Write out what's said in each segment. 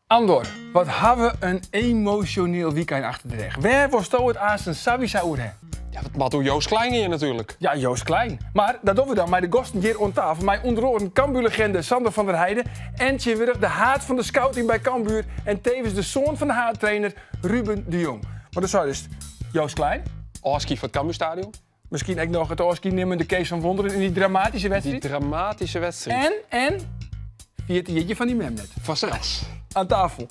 Andor, wat hawwe we in emosjoneel wykein achter de rêch. Wêr wolsto it aansten sawiesa oer ha? Ja, dat moat oer Joost Klein gean natuerlik. Ja, Joost Klein. Mar dat dogge we dan mei de gasten hjir oan tafel. Mei ûnder oaren Cambuurlegende Sandor van der Heide en tsjintwurdich de haad fan de scouting by Cambuur en tevens de soan fan de haadtrainer Ruben de Jong. Mar do seidest Joost Klein. Ôfskie foar it Cambuurstadion. Miskien ek noch it ôfskie nimmen de Kees van Wonderen yn dy dramatyske wedstriid. Dy dramatyske wedstriid. En, en, ferjit de jierdei fan dyn mem net. Fansels. Aan tafel.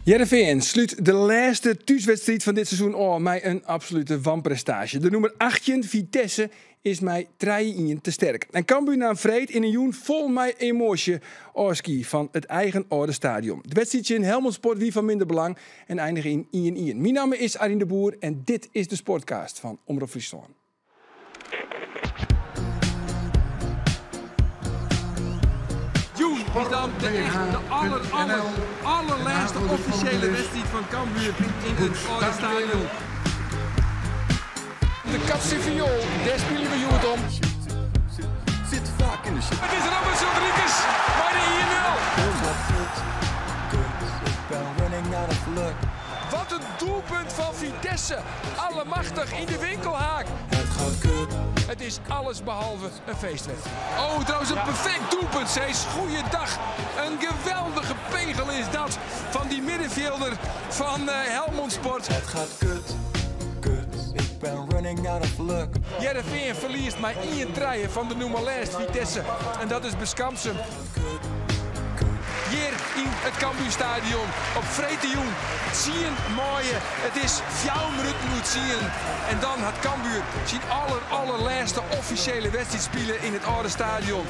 Hearrenfean slút de lêste thúswedstriid fan dit seizoen ôf mei in absolute wanprestaasje. De nûmer 18, Vitesse, is mei trije ien te sterk. En Cambuur naam freed yn in jûn fol mei emoasje ôfskie fan it eigen âlde stadion. De wedstriid tsjin Helmond Sport wie fan minder belang en einige yn ien ien. Myn namme is Arjen de Boer en dit is de Sportcast fan Omrop Fryslân. Jûn is dan de echt de aller aller allerlêste offisjele wedstriid fan Cambuur yn it âlde stadion. De Katse Viool, dêr spylje we hjoed om. It is Robinson Rodrigues mei de 1-0. Wat in doelpunt fan Vitesse! Allemachtich yn de winkelhaak. It is alles behalve in feestwedstriid. Oh, trouwens in perfekt doelpunt, Cees. Goeiedag. In geweldige pegel is dat fan dy middenfjilder fan Helmond Sport. Het gaat kut, kut, ik ben running out of luck. Hearrenfean ferliest mei ien trije fan de nûmer lêst Vitesse en dat is beskamsum. Hjir yn it Cambuurstadion op freedtejûn tsien maaie. It is fjouwer minuten oer tsien en dan hat Cambuur syn aller allerlêste offisjele wedstriid spile yn it âlde stadion.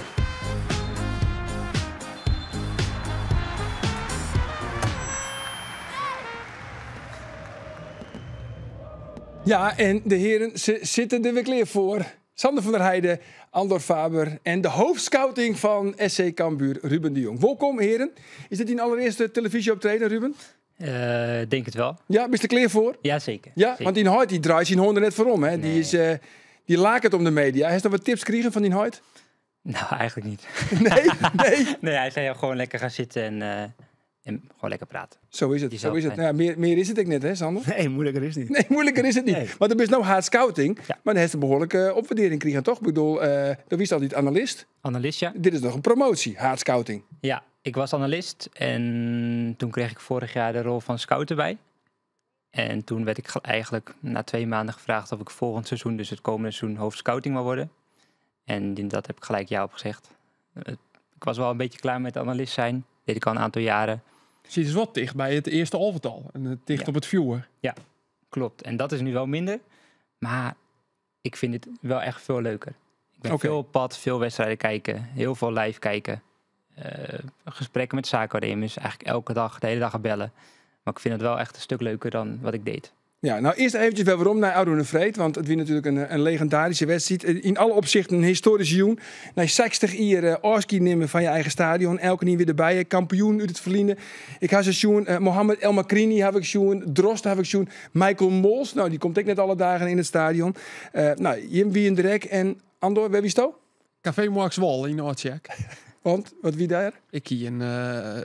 Ja, en de heren, se sitte der wer klear foar. Sander van der Heide, Andor Faber en de hoofdscouting fan SC Cambuur, Ruben de Jong. Wolkom, heren. Is dit dyn allerearste telefyzjeoptreden, Ruben? Uh, denk it wol. Ja, bist der klear foar? Ja, seker. Ja, want dyn heit dy draait syn hân der net foar om, hè? Dy is, uh, dy laket om de media. Hast noch wat tips krigen fan dyn heit? Nou, eigenlijk niet. Nee, nee. Nee, hij zei gewoon lekker gaan zitten en, uh, en gewoon lekker praten. Zo is het, zo is het. Nou ja, mear, mear is it ek net, hè, Sander? Nee, moeiliker is it net. Nee, moeiliker is it net. Nee. Want do bist no haad scouting, Ja. mar dan hast in behoarlike opwurdearring krigen, toch? Ik bedoel, uh, do wiest altyd analist. Analist, ja. Dit is noch in promoasje, haad scouting. Ja, ik was analist en toen kreeg ik vorig jaar de rol van scout erbij. En toen werd ik eigenlijk na 2 maanden gevraagd of ik volgend seizoen, dus het komende seizoen, hoofdscouting wil worden. En dat heb ik gelijk ja op gezegd. Ik was wel een beetje klaar met analist zijn. Deed ik al een aantal jaren. Zit dus wat dicht bij it earste alvetal en ticht Ja. op it fjoer. Ja, klopt. En dat is nu wel minder. Maar ik vind het wel echt veel leuker. Ik ben Oké. veel op pad, veel wedstrijden kijken, heel veel live kijken. Gesprekken met zaakwaarnemers, eigenlijk elke dag, de hele dag bellen. Maar ik vind het wel echt een stuk leuker dan wat ik deed. Ja, nou eerst eventjes weer werom nei ôfrûne freed, want it wie natuerlik in legindaryske wedstriid. Yn alle opsichten in histoaryske jûn. Nei 60 jier ôfskie nimmen fan je eigen stadion, elkenien wie derby, kampioen út it ferline. Ik ha se sjoen, Mohamed El Makrini haw ik sjoen, Drost haw ik sjoen, Michael Mols, nou dy komt ek net alle dagen yn it stadion. Nou, jim wienen der ek en Andor, wêr wiesto? Kafee Moarkswâl yn Aldtsjerk. Want, wat wie dêr? Ik hie in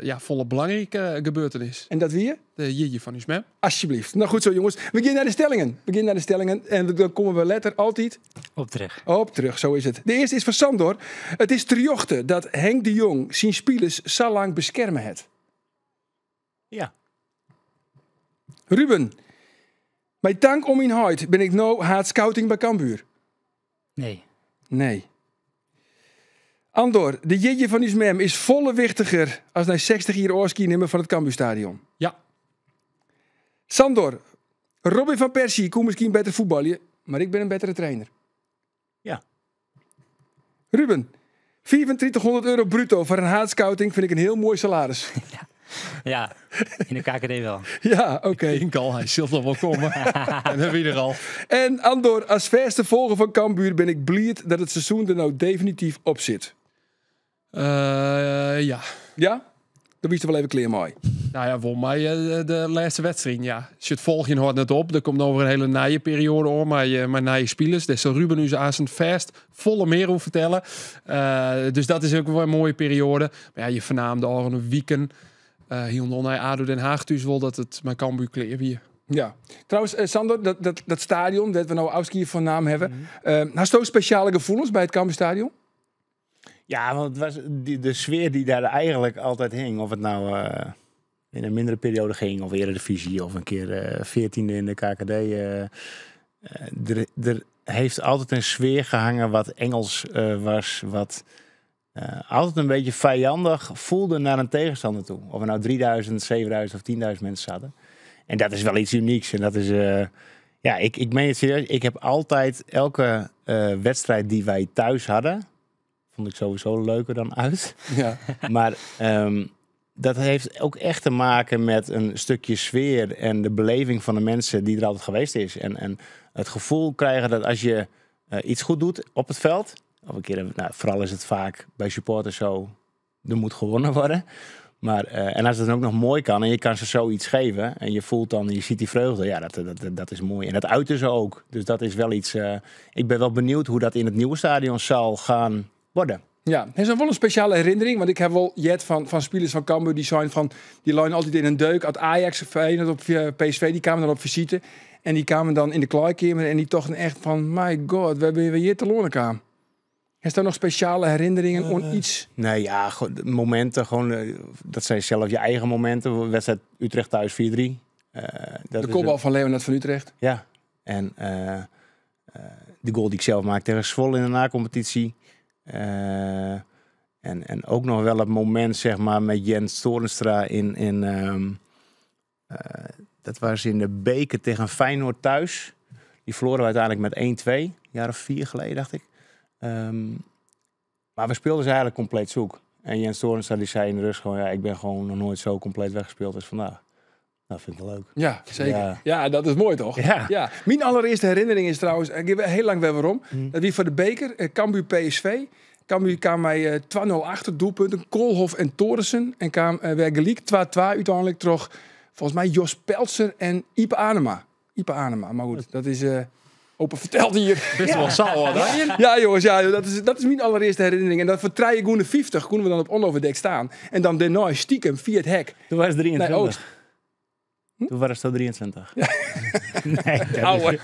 ja, folle belangrike gebeurtenis. En dat wie? De jierdei fan ús mem. Alsjeblieft. Nou goed zo jongens, we gean nei de stellingen. We gean nei de stellingen en dan komme we letter altyd op terug. Op terug, zo is it. De earste is fan Sandor. It is terjochte dat Henk de Jong syn spilers sa lang beskerme hat. Ja. Ruben, mei tank oan myn heit bin ik no haad scouting by Cambuur. Nee. Nee. Andor, de jierdei fan ús mem is folle wichtiger as nei 60 jier ôfskie nimmen fan it Cambuurstadion. Ja. Sandor, Robin van Persie koe miskien better fuotbalje, mar ik bin in bettere trainer. Ja. Ruben, 3500 euro bruto foar in haadscouting fyn ik in hiel moai salaris. Ja, yn de KKD wol. Ja, oké. Ik tink al, hy sil noch wol komme. En dan wie er al. En Andor, as fêste folger fan Cambuur bin ik bliid dat it seizoen der no definityf op sit. Ja. Ja? Dêr wiest der wol even klear mei. Nou ja, wol mei de lêste wedstriden, ja. It folgjen hâldt net op. Der komt no wer in hiele nije perioade oan mei nije spilers. Dêr sil Ruben ús aansten fêst folle mear oer fertelle. Dus dat is ek wol in moaie perioade. Mar ja, je fernamen de ôfrûne wiken hielendal nei ADO Den Haag thús wol dat it mei Cambuur klear wie. Ja. Trouwens, Sander, dat stadion dêr't we no ôfskie fan naam hawwe, hasto spesjale gefoelens by it Cambuurstadion? Ja, want het was de sfeer die daar eigenlijk altijd hing. Of het nou in een mindere periode ging, of Eredivisie, of een keer 14e in de KKD. Er heeft altijd een sfeer gehangen wat Engels was, wat altijd een beetje vijandig voelde naar een tegenstander toe. Of er nou 3000, 7000 of 10.000 mensen zaten. En dat is wel iets unieks. En dat is, ja, ik meen het serieus. Ik heb altijd elke wedstrijd die wij thuis hadden, vond ik sowieso leuker dan uit. Maar dat heeft ook echt te maken met een stukje sfeer en de beleving van de mensen die er altijd geweest is. En het gevoel krijgen dat als je iets goed doet op het veld, of een keer, nou, vooral is het vaak bij supporters zo, er moet gewonnen worden. Maar en als het dan ook nog mooi kan en je kan ze zoiets geven en je voelt dan, je ziet die vreugde, ja, dat is mooi. En dat uiten ze ook. Dus dat is wel iets, ik ben wel benieuwd hoe dat in het nieuwe stadion zal gaan worden. Ja, er is nog wel een speciale herinnering, want ik heb wel jet van spelers van Cambuur die zijn van, die lijn altijd in een deuk. Uit Ajax, Feyenoord op PSV, die kwamen dan op visite en die kwamen dan in de kleedkamer en die tochten echt van, my god, we hebben hier te lonen kwam. Is er nog speciale herinneringen aan iets? Nee, ja, momenten, gewoon, dat zijn zelf je eigen momenten. Wedstrijd Utrecht thuis 4-3. Dat De is kopbal een van Leonard van Utrecht. Ja, en de goal die ik zelf maakte tegen Zwolle in de nacompetitie. En ook nog wel het moment, zeg maar, met Jens Toornstra in dat was in de beker tegen Feyenoord thuis. Die verloren we uiteindelijk met 1-2, een jaar of 4 geleden, dacht ik. Maar we speelden ze eigenlijk compleet zoek. En Jens Toornstra die zei in de rust gewoon, ja, ik ben gewoon nog nooit zo compleet weggespeeld als vandaag. Dat vind ik wel leuk. Ja, zeker. Ja. Ja, dat is mooi toch? Ja. Ja. Mijn allereerste herinnering is trouwens, ik heb heel lang weer waarom, dat wie voor de beker, Cambuur PSV. Cambuur kwam mij 2-0 achter, doelpunten, Koolhof en Thoresen. En kwam weer gelijk 2-2 uiteindelijk terug, volgens mij Jos Peltzer en Ipe Anema. Ipe Anema, maar goed, dat is open verteld hier. Best wel zaal, hoor, hè? Ja, jongens, ja, joh, dat is mijn allereerste herinnering. En dat voor drie goede 50 konden we dan op Onoverdek staan. En dan daarna stiekem via het hek. Toen was het 23. Nee, Oost. Toen was het al 23. Ja. Nee, dat is Ouwe.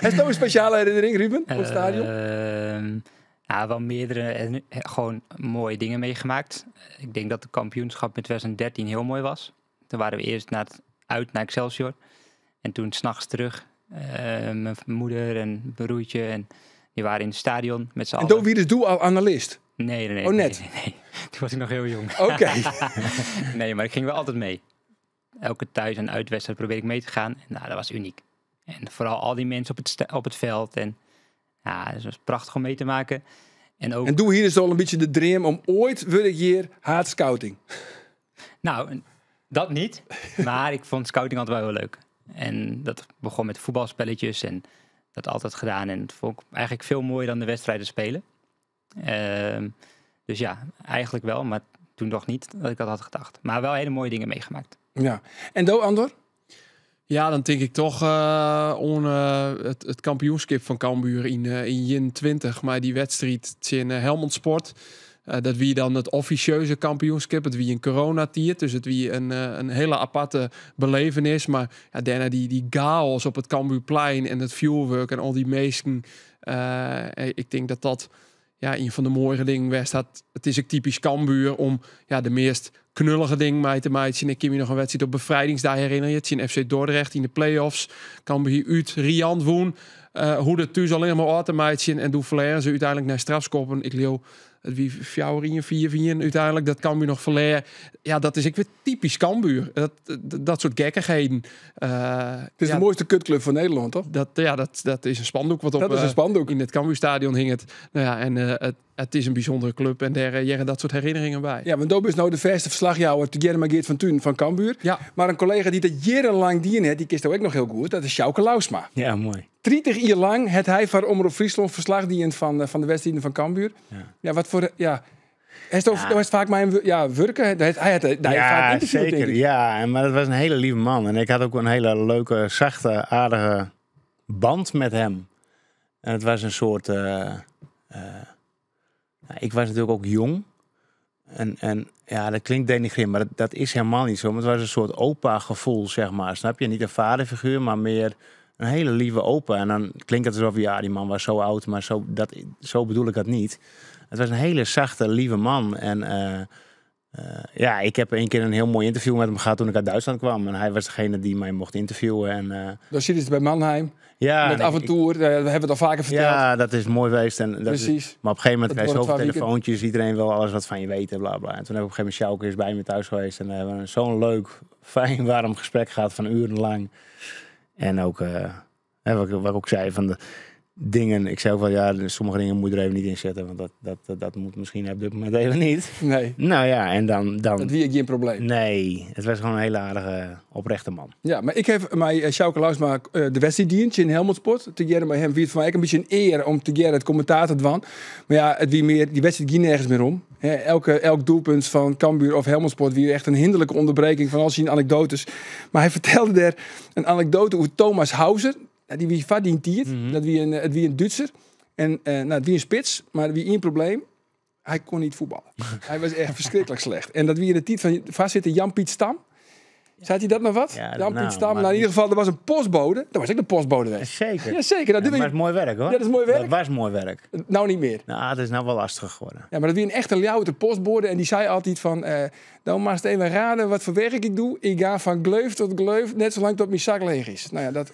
Is dat een speciale herinnering, Ruben, op het stadion? Ja, wel meerdere en gewoon mooie dingen meegemaakt. Ik denk dat de kampioenschap in 2013 heel mooi was. Toen waren we eerst uit naar Excelsior. En toen 's nachts terug. Mijn moeder en broertje en die waren in het stadion met z'n En allen. toen wie is doe al analist? Nee, nee, nee, Oh, nee, net. nee, nee. Toen was ik nog heel jong. Oké. Nee, maar ik ging wel altijd mee. Elke thuis- en uitwedstrijd probeer ik mee te gaan. En dat was uniek. En vooral al die mensen op het veld. En ja, het was prachtig om mee te maken. En ook En doe hier is al een beetje de dream om ooit wil ik hier haat scouting. Nou, dat niet. Maar ik vond scouting altijd wel heel leuk. En dat begon met voetbalspelletjes en dat altijd gedaan. En dat vond ik eigenlijk veel mooier dan de wedstrijden spelen. Dus ja, eigenlijk wel, maar toen nog niet dat ik dat had gedacht. Maar wel hele mooie dingen meegemaakt. Ja. En do, Andor? Ja, dan denk ik toch om het kampioenschap van Cambuur in Jin 20. Maar die wedstrijd tegen Helmond Sport. Dat wie dan het officieuze kampioenschap, het wie een coronatier, dus het wie een hele aparte belevenis. Maar ja, daarna die chaos op het Cambuurplein en het vuurwerk en al die meesten. Ik denk dat dat een van de mooiere dingen was. Dat het is ook typisch Cambuur om de meest knullige ding mij te maken. Ik kan me nog een wedstrijd op Bevrijdingsdag herinneren. Het is in FC Dordrecht in de play-offs. Cambuur hier uit, Riant woen. Hoe de thuis alleen maar uit te maken en doe verleren ze uiteindelijk naar strafskoppen. Ik leeuw het wie fjouwer in 4-4 uiteindelijk. Dat Cambuur nog verleren. Ja, dat is ik weer typisch Cambuur. Dat soort gekkigheden. Het is de mooiste kutclub van Nederland, toch? Dat, ja, dat, dat is een spandoek wat op, Dat is een spandoek. in het Cambuurstadion hing het. En het is een bijzondere club en daar jaren dat soort herinneringen bij. Ja, want Dobe is nou de verste verslagjouwer, de Jeremy Geert van Thun van Cambuur. Maar een collega die dat jarenlang dien heeft, die kist ook nog heel goed, dat is Sjouke Lousma. Ja, mooi. 30 jaar lang het hij van Omroep Friesland verslag dient van de wedstrijden van Cambuur. Ja, wat voor, ja. Hast ja. Faak mei him, ja, wurke? Hy hat dy faak ynterviewd, zeker. tink ik. Ja, maar dat was een hele lieve man. En ik had ook een hele leuke, zachte, aardige band met hem. En het was een soort... nou, ik was natuurlijk ook jong. En ja, dat klinkt denigrerend, maar dat is helemaal niet zo. Maar het was een soort opa-gevoel, zeg maar. Snap je? Niet een vaderfiguur, maar meer een hele lieve opa. En dan klinkt het alsof, ja, die man was zo oud, maar zo bedoel ik dat niet. Het was een hele zachte, lieve man. En ja, ik heb een keer een heel mooi interview met hem gehad toen ik uit Duitsland kwam. En hij was degene die mij mocht interviewen. En Dan zit het bij Mannheim. Ja, met en ik- avontuur, dat hebben we het al vaker verteld. Ja, dat is mooi geweest. En dat is, Precies. maar op een gegeven moment Dat krijg je wordt zoveel 2 weken. telefoontjes. Iedereen wil alles wat van je weten, bla bla. En toen heb ik op een gegeven moment Sjouke is bij me thuis geweest. En we hebben zo'n leuk, fijn, warm gesprek gehad van urenlang. En ook, hè, wat ik ook zei van de dingen. Ik zei ook wel, ja, sommige dingen moet je er even niet in zetten. Want dat moet misschien op dit moment even niet. Nee. Nou ja, en dan... Dat wie ik geen probleem. Nee, het was gewoon een hele aardige, oprechte man. Ja, maar ik heb mij Sjouke Lousma de wedstrijd dientje in Helmond Sport. Te jaren bij hem wie het voor mij ook een beetje een eer om te jaren het commentaar te dwan. Maar ja, het wie meer, die wedstrijd ging nergens meer om. Hè, elk doelpunt van Cambuur of Helmond Sport wie echt een hinderlijke onderbreking van al zijn anekdotes. Maar hij vertelde daar een anekdote over Thomas Hauser. Nou, die wie verdient tiert, dat wie een, het wie een Duitser. En nou, het wie een spits, maar wie één probleem. Hij kon niet voetballen. Hij was echt verschrikkelijk slecht. En dat wie in de tijd van vastzitten Jan-Piet Stam. Zei hij dat nog wat? Ja, de Jan-Piet naam, Stam. maar Nou, in ieder geval, er was een postbode. Dat was ik de postbode geweest. Zeker. Ja, zeker. Dat Ja, doe maar ik het is mooi werk, hoor. Ja, dat is mooi werk. Dat was mooi werk. Nou, niet meer. Nou, het is nou wel lastig geworden. Ja, maar dat wie een echte Ljouwter postbode. En die zei altijd van... nou, maar eens even raden wat voor werk ik doe. Ik ga van gleuf tot gleuf, net zolang tot mijn zak leeg is. Nou ja, dat,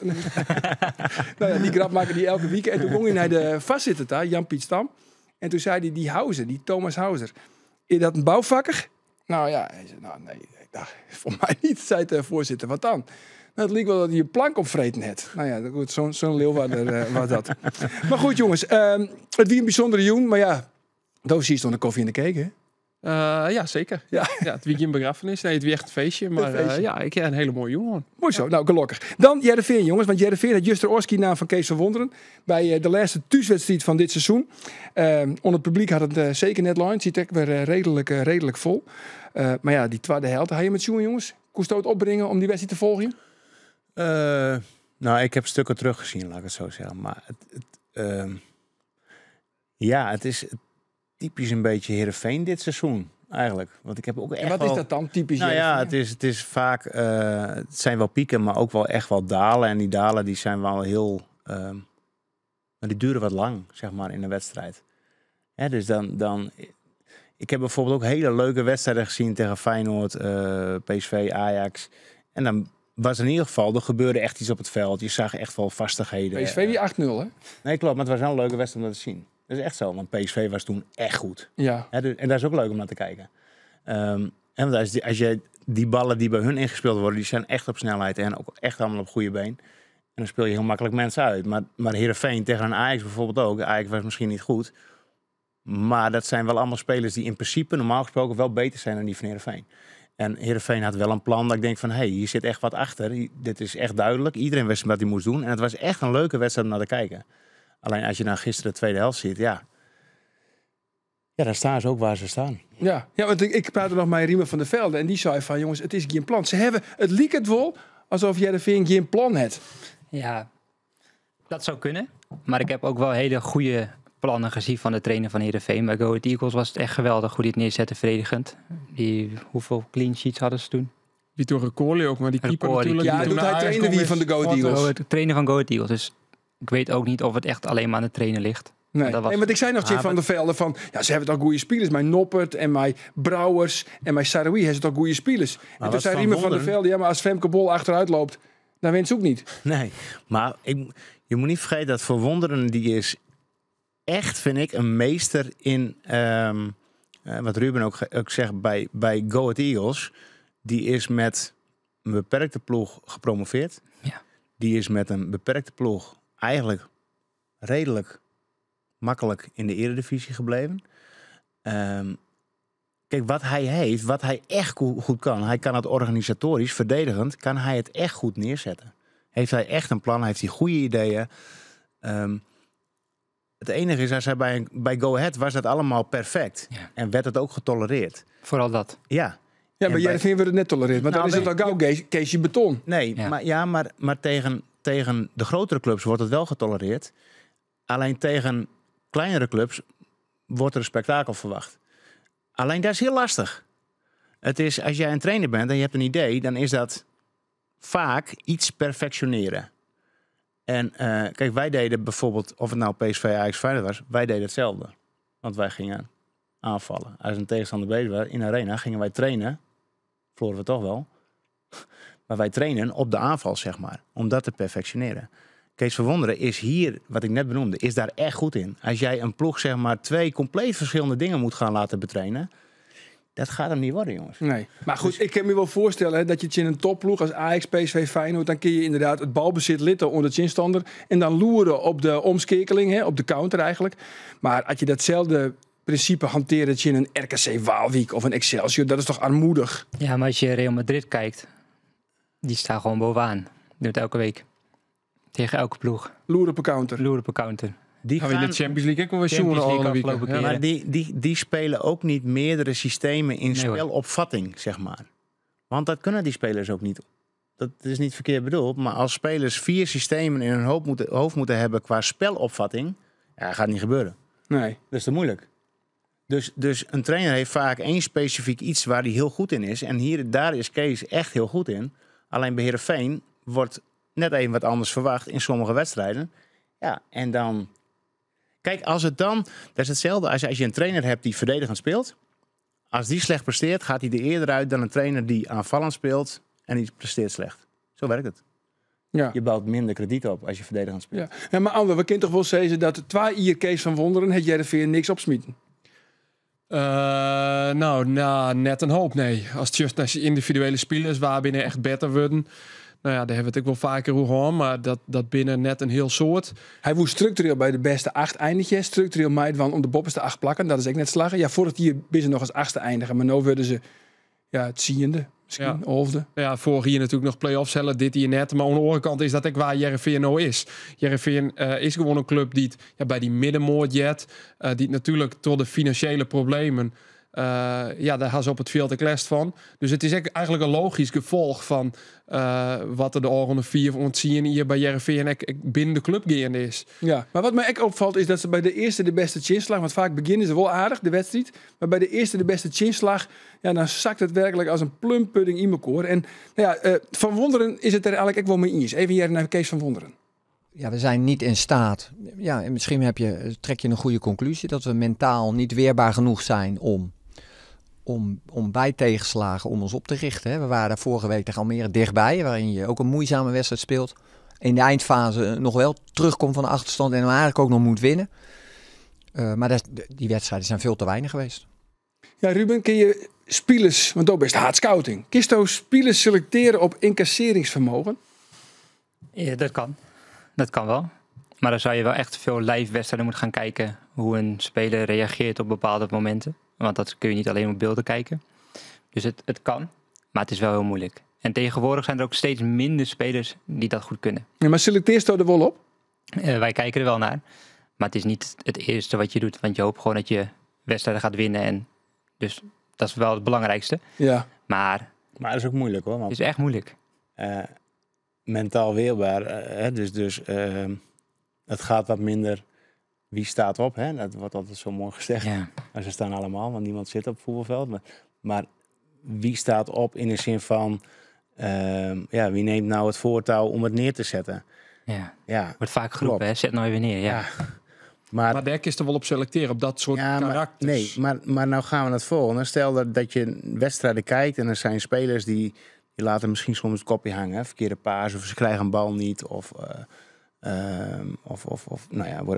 nou ja, die grap maken die elke week. En toen ging hij naar de vastzitter daar, Jan-Piet Stam. En toen zei hij, die Hauser, die Thomas Hauser. Is dat een bouwvakker? Nou ja, hij zei, nou nee, ik dacht, voor mij niet, zei de voorzitter. Wat dan? Nou, het leek wel dat hij een plank opvreten had. Nou ja, goed, zo'n leeuwarder was dat. Maar goed, jongens, het wie een bijzondere jong, maar ja, doos is de koffie in de cake, hè? Ja, zeker. Ja. Ja, het wie geen begrafenis. Nee, het wie echt een feestje. Maar, Een feestje. ja, ik heb een hele mooie jongen. Mooi zo, nou gelukkig. Dan Heerenveen, jongens. Want Heerenveen had Juster Orski naam van Kees van Wonderen. Bij de laatste thuiswedstrijd van dit seizoen. Onder het publiek had het zeker net line. Ziet ook weer redelijk vol. Maar ja, die tweede helft. Ga je met zoen, jongens? Koest het opbrengen om die wedstrijd te volgen? Nou, ik heb stukken teruggezien, laat ik het zo zeggen. Maar het is typisch een beetje Heerenveen dit seizoen, eigenlijk. Want ik heb ook echt En wat is wel dat dan, typisch Nou ja, Heerenveen? het is vaak... het zijn wel pieken, maar ook wel echt wel dalen. En die dalen die zijn wel heel... maar die duren wat lang, zeg maar, in een wedstrijd. Hè, dus dan... Ik heb bijvoorbeeld ook hele leuke wedstrijden gezien tegen Feyenoord, PSV, Ajax. En dan was in ieder geval, er gebeurde echt iets op het veld. Je zag echt wel vastigheden. PSV die 8-0, hè? Nee, klopt, maar het was wel een leuke wedstrijd om dat te zien. Dat is echt zo, want PSV was toen echt goed. Ja. Hè, dus, en dat is ook leuk om naar te kijken. En want als je die ballen die bij hun ingespeeld worden, die zijn echt op snelheid en ook echt allemaal op goede been. En dan speel je heel makkelijk mensen uit. Maar Heerenveen tegen een Ajax bijvoorbeeld ook. Ajax was misschien niet goed. Maar dat zijn wel allemaal spelers die in principe normaal gesproken wel beter zijn dan die van Heerenveen. En Heerenveen had wel een plan dat ik denk van, hé, hey, hier zit echt wat achter. Dit is echt duidelijk. Iedereen wist wat hij moest doen. En het was echt een leuke wedstrijd om naar te kijken. Alleen als je nou gisteren de tweede helft ziet, ja. Ja, daar staan ze ook waar ze staan. Ja, ja, want ik praatte nog met Riemer van der Velde en die zei van, jongens, het is geen plan. Ze hebben, het liep het wel alsof Heerenveen geen plan had. Ja, dat zou kunnen. Maar ik heb ook wel hele goede plannen gezien van de trainer van Heerenveen. Bij Go Ahead Eagles was het echt geweldig hoe die het neerzette, verdedigend. Hoeveel clean sheets hadden ze toen? Vitor Recordi ook, maar die keeper Recordi. natuurlijk. Ja, die toen doet hij naar Ajax trainer wie kwam van de is. Go Ahead Eagles? Oh, de trainer van Go Ahead Eagles. Dus ik weet ook niet of het echt alleen maar aan de trainer ligt. Nee. Dat was Nee, want ik zei nog tegen Van der Velde van, ja, ze hebben toch goede spelers. Mijn Noppert en mijn Brouwers en mijn Sahraoui hebben toch goede spelers. En toen wat zei Van Riemer van der Wonderen Velde, ja, maar als Femke Bol achteruit loopt, dan wint ze ook niet. Nee, maar je moet niet vergeten dat Van Wonderen, die is echt, vind ik, een meester in, wat Ruben ook zegt bij Go Ahead Eagles. Die is met een beperkte ploeg gepromoveerd. Ja. Die is met een beperkte ploeg eigenlijk redelijk makkelijk in de eredivisie gebleven. Kijk, wat hij heeft, wat hij echt goed kan. Hij kan het organisatorisch, verdedigend, kan hij het echt goed neerzetten. Heeft hij echt een plan, heeft hij goede ideeën. Het enige is, als hij bij Go Ahead was dat allemaal perfect. Ja. En werd het ook getolereerd. Vooral dat. Ja. Ja, En bij Heerenveen wordt het net tolereerd. Maar Nou, dan is het al gauw Keesje Beton. Nee, Ja. maar, ja, maar tegen de grotere clubs wordt het wel getolereerd. Alleen tegen kleinere clubs wordt er een spektakel verwacht. Alleen dat is heel lastig. Het is, als jij een trainer bent en je hebt een idee, dan is dat vaak iets perfectioneren. En kijk, wij deden bijvoorbeeld, of het nou PSV, Ajax, Feyenoord was, wij deden hetzelfde. Want wij gingen aanvallen. Als een tegenstander bezig was in de arena, gingen wij trainen. Verloren we toch wel. Maar wij trainen op de aanval, zeg maar. Om dat te perfectioneren. Kees van Wonderen is hier, wat ik net benoemde, is daar echt goed in. Als jij een ploeg, zeg maar, twee compleet verschillende dingen moet gaan laten betrainen. Dat gaat hem niet worden, jongens. Nee. Maar goed, ik kan me wel voorstellen hè, dat je het in een topploeg als Ajax, PSV, Feyenoord, dan kun je inderdaad het balbezit litten onder de chinstander en dan loeren op de omschakeling, hè, op de counter eigenlijk. Maar als je datzelfde principe hanteert in een RKC Waalwijk of een Excelsior, dat is toch armoedig? Ja, maar als je Real Madrid kijkt, die staan gewoon bovenaan. Doet elke week. Tegen elke ploeg. Loeren op de counter. Loeren op een counter. Die Gaan we in de Champions League ook wel weer Champions zoenen League alle weken. afgelopen Ja. keer. Maar die spelen ook niet meerdere systemen in Nee, hoor. spelopvatting, zeg maar. Want dat kunnen die spelers ook niet. Dat is niet verkeerd bedoeld, maar als spelers 4 systemen in hun hoofd moeten hebben qua spelopvatting, ja, gaat niet gebeuren. Nee. Dat is te moeilijk. Dus een trainer heeft vaak één specifiek iets waar hij heel goed in is. En daar is Kees echt heel goed in. Alleen bij Heerenveen wordt net even wat anders verwacht in sommige wedstrijden. Ja, en dan... Kijk, als het dan... Dat is hetzelfde als je een trainer hebt die verdedigend speelt. Als die slecht presteert, gaat hij er eerder uit dan een trainer die aanvallend speelt en die presteert slecht. Zo werkt het. Ja. Je bouwt minder krediet op als je verdedigend speelt. Ja. Ja, maar Ander, we kunnen toch wel zeggen dat twee hier Kees van Wonderen het Heerenveen niks opsmieten? Nou, net een hoop, nee. Als het just als je individuele spelers waar binnen echt beter worden. Nou ja, daar hebben we het ook wel vaker over gehad, maar dat binnen net een heel soort. Hij woest structureel bij de beste 8 eindigjes. Structureel meidwan om de boppenste 8 plakken. Dat is ook net slagen. Ja, vorig jaar binnen ze nog als 8e eindigen. Maar nu worden ze ja, het ziende, misschien, halfde. Ja, vorig jaar natuurlijk nog play-offs hellen, dit hier net. Maar aan de andere kant is dat ook waar Heerenveen nou is. Heerenveen is gewoon een club die het, ja, bij die middenmoord jet, die het natuurlijk door de financiële problemen, ja, daar gaan ze op het veld de last van. Dus het is eigenlijk een logisch gevolg van wat er de volgende 4 ontzien hier bij Heerenveen en binnen de club gaande is. Ja, maar wat mij ook opvalt is dat ze bij de eerste de beste chinslag, want vaak beginnen ze wel aardig, de wedstrijd, maar bij de eerste de beste chinslag, ja, dan zakt het werkelijk als een plumpudding in elkaar. En Van Wonderen is het er eigenlijk ook wel mee eens. Even hier naar Kees van Wonderen. Ja, we zijn niet in staat. Ja, en misschien trek je een goede conclusie dat we mentaal niet weerbaar genoeg zijn om bij tegenslagen om ons op te richten. Hè. We waren daar vorige week tegen Almere dichtbij, waarin je ook een moeizame wedstrijd speelt. In de eindfase nog wel terugkomt van de achterstand en hem eigenlijk ook nog moet winnen. Maar die wedstrijden zijn veel te weinig geweest. Ja, Ruben, kun je spelers, want dat is hard scouting. Kun je spelers selecteren op incasseringsvermogen? Ja, dat kan. Dat kan wel. Maar dan zou je wel echt veel live wedstrijden moeten gaan kijken hoe een speler reageert op bepaalde momenten. Want dat kun je niet alleen op beelden kijken. Dus het kan, maar het is wel heel moeilijk. En tegenwoordig zijn er ook steeds minder spelers die dat goed kunnen. Ja, maar selecteer je er wel op? Wij kijken er wel naar. Maar het is niet het eerste wat je doet. Want je hoopt gewoon dat je wedstrijden gaat winnen. En dus dat is wel het belangrijkste. Ja. Maar Maar dat is ook moeilijk hoor. Want het is echt moeilijk. Mentaal weerbaar. Hè, dus het gaat wat minder. Wie staat op? Hè? Dat wordt altijd zo mooi gezegd. Ja. Maar ze staan allemaal, want niemand zit op het voetbalveld. Maar wie staat op in de zin van... ja, wie neemt nou het voortouw om het neer te zetten? Ja. Ja. Wordt vaak geroepen, Klopt. hè? Zet nou even neer. Ja. Ja. Maar Maar daar is er wel op selecteren, op dat soort Ja, maar karakters. nee, maar nou gaan we naar het volgende. Stel dat je wedstrijden kijkt en er zijn spelers die laten misschien soms het kopje hangen. Hè? Verkeerde paas of ze krijgen een bal niet. Of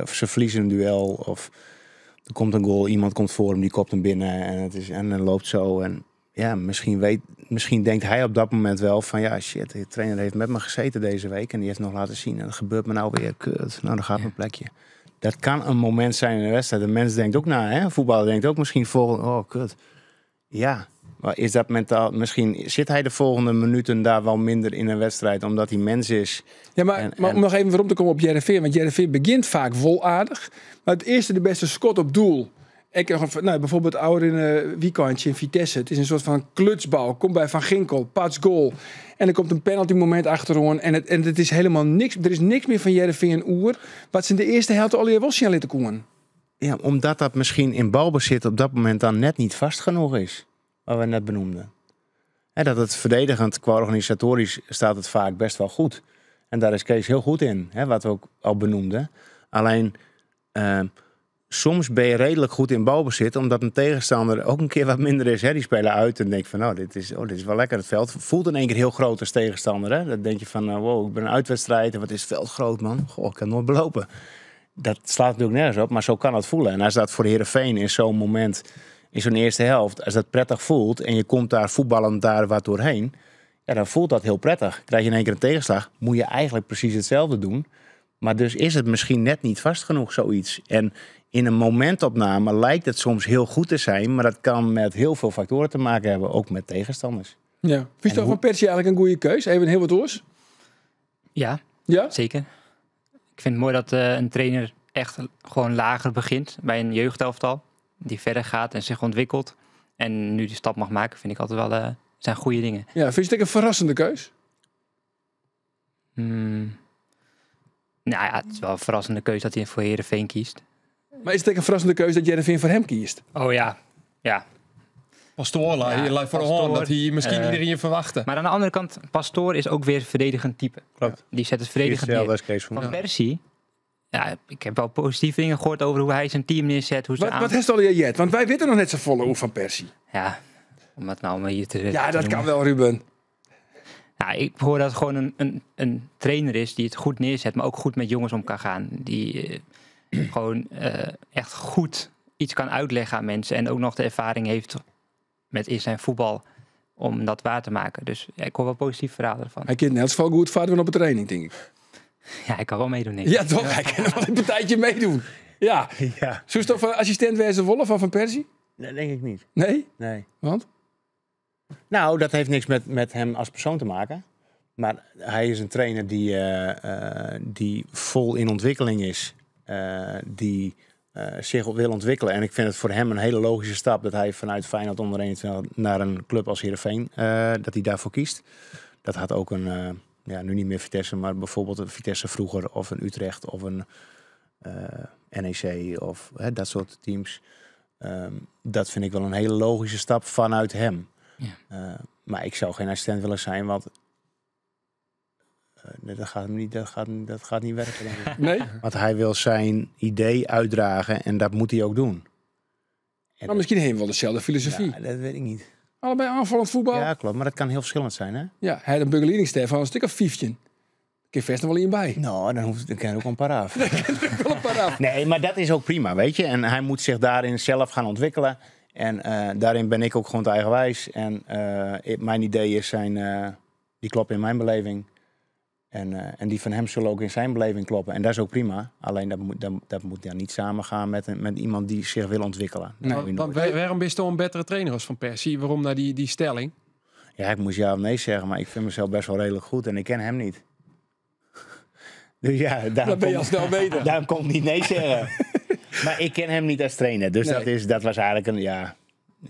ze verliezen een duel. Of er komt een goal, iemand komt voor hem, die kopt hem binnen. En dan loopt zo. En ja, misschien denkt hij op dat moment wel van... ja, shit, de trainer heeft met me gezeten deze week en die heeft nog laten zien. En dat gebeurt me nou weer, kut. Nou, dan gaat mijn plekje. Dat kan een moment zijn in de wedstrijd. De mens denkt ook na, hè? Voetballer denkt ook misschien volgende... oh, kut. Ja, Maar is dat mentaal... Misschien zit hij de volgende minuten daar wel minder in een wedstrijd, omdat hij mens is. Ja, maar, maar om nog even werom te komen op Hearrenveen. Want Hearrenveen begint vaak wol aardich. Maar het eerste de beste schot op doel. Ik heb, nou, bijvoorbeeld ouder in een weekendje in Vitesse. Het is een soort van klutsbal. Komt bij Van Ginkel, pats goal. En er komt een penalty moment achterom. En het is helemaal niks. Er is niks meer van Hearrenveen oer. Wat ze in de eerste helft al wel zien laten komen. Ja, omdat dat misschien in balbezit op dat moment dan net niet vast genoeg is. Wat we net benoemden. Hè, dat het verdedigend, qua organisatorisch, staat het vaak best wel goed. En daar is Kees heel goed in, hè, wat we ook al benoemden. Alleen, soms ben je redelijk goed in balbezit, omdat een tegenstander ook een keer wat minder is. Hè. Die spelen uit en denk van, nou, dit is wel lekker. Het veld voelt in één keer heel groot als tegenstander. Hè. Dan denk je van, wow, ik ben een uitwedstrijd en wat is het veld groot, man. Goh, ik kan nooit belopen. Dat slaat natuurlijk nergens op, maar zo kan het voelen. En als dat voor Heerenveen in zo'n moment, in zo'n eerste helft, als dat prettig voelt en je komt daar voetballend daar wat doorheen, ja, dan voelt dat heel prettig. Krijg je in één keer een tegenslag, moet je eigenlijk precies hetzelfde doen. Maar dus is het misschien net niet vast genoeg, zoiets. En in een momentopname lijkt het soms heel goed te zijn, maar dat kan met heel veel factoren te maken hebben, ook met tegenstanders. Ja. Vind je Van Persie eigenlijk een goede keus? Even heel wat oors. Ja, Ja? zeker. Ik vind het mooi dat een trainer echt gewoon lager begint bij een jeugdelftal. Die verder gaat en zich ontwikkelt. En nu die stap mag maken, vind ik altijd wel, zijn goede dingen. Ja, vind je het ook een verrassende keus? Nou ja, het is wel een verrassende keuze dat hij voor Heerenveen kiest. Maar is het ook een verrassende keuze dat Heerenveen voor hem kiest? Oh ja, ja. Pastoor, Ja, ja, voor de Pastoor, hand, dat hij misschien iedereen verwachtte. Maar aan de andere kant, Pastoor is ook weer verdedigend type. Klopt. Die zet het verdedigend Hetzelfde neer. als Kees van Van Persie, ja, ik heb wel positieve dingen gehoord over hoe hij zijn team neerzet. Hoe ze Wat heeft al je jet? Want wij weten nog net zo volle hoe Van Persie. Ja, om dat nou maar hier te Ja, te dat noemen. kan wel, Ruben. Nou, ik hoor dat het gewoon een trainer is die het goed neerzet, maar ook goed met jongens om kan gaan. Die gewoon echt goed iets kan uitleggen aan mensen en ook nog de ervaring heeft met in zijn voetbal om dat waar te maken. Dus ja, ik hoor wel positieve verhalen ervan. Hij kan in elk geval goed vaarden op de training, denk ik. Ja, ik kan wel meedoen, denk ik. Ja, toch? Hij kan wel een partijtje meedoen. Ja. Ja, Zo is toch van assistent Wijze Wolle van Van Persie? dat denk ik niet. Nee? Nee. Want? Nou, dat heeft niks met hem als persoon te maken. Maar hij is een trainer die vol in ontwikkeling is. Die zich wil ontwikkelen. En ik vind het voor hem een hele logische stap dat hij vanuit Feyenoord onder 21 naar een club als Heerenveen, dat hij daarvoor kiest. Dat had ook een, ja, nu niet meer Vitesse, maar bijvoorbeeld een Vitesse vroeger of een Utrecht of een NEC of dat soort teams. Dat vind ik wel een hele logische stap vanuit hem. Ja. Maar ik zou geen assistent willen zijn, want nee, dat gaat hem niet, dat gaat niet werken, denk ik. Nee? Want hij wil zijn idee uitdragen en dat moet hij ook doen. En Maar misschien heeft hij wel dezelfde filosofie. Ja, dat weet ik niet. Allebei aanvallend voetbal. Ja, klopt. Maar dat kan heel verschillend zijn, hè? Ja, hij had een begeleidingstaf van een stuk of 15. Ik heb vast nog wel iemand bij. Nou, dan kan er ook een paar af. Wel een paar af. Nee, maar dat is ook prima, weet je. En hij moet zich daarin zelf gaan ontwikkelen. En daarin ben ik ook gewoon te eigenwijs. En mijn ideeën zijn, die kloppen in mijn beleving. En die van hem zullen ook in zijn beleving kloppen. En dat is ook prima. Alleen dat moet dan niet samengaan met iemand die zich wil ontwikkelen. Dat Nee. moet je Want nooit. waarom ben je toch een betere trainer als Van Persie? Waarom naar die stelling? Ja, ik moest ja of nee zeggen, maar ik vind mezelf best wel redelijk goed en ik ken hem niet. Dus ja, daarom Dat ben je al snel beter. Daarom kon ik niet nee zeggen. Maar ik ken hem niet als trainer. Dus Nee. dat was eigenlijk een... Ja,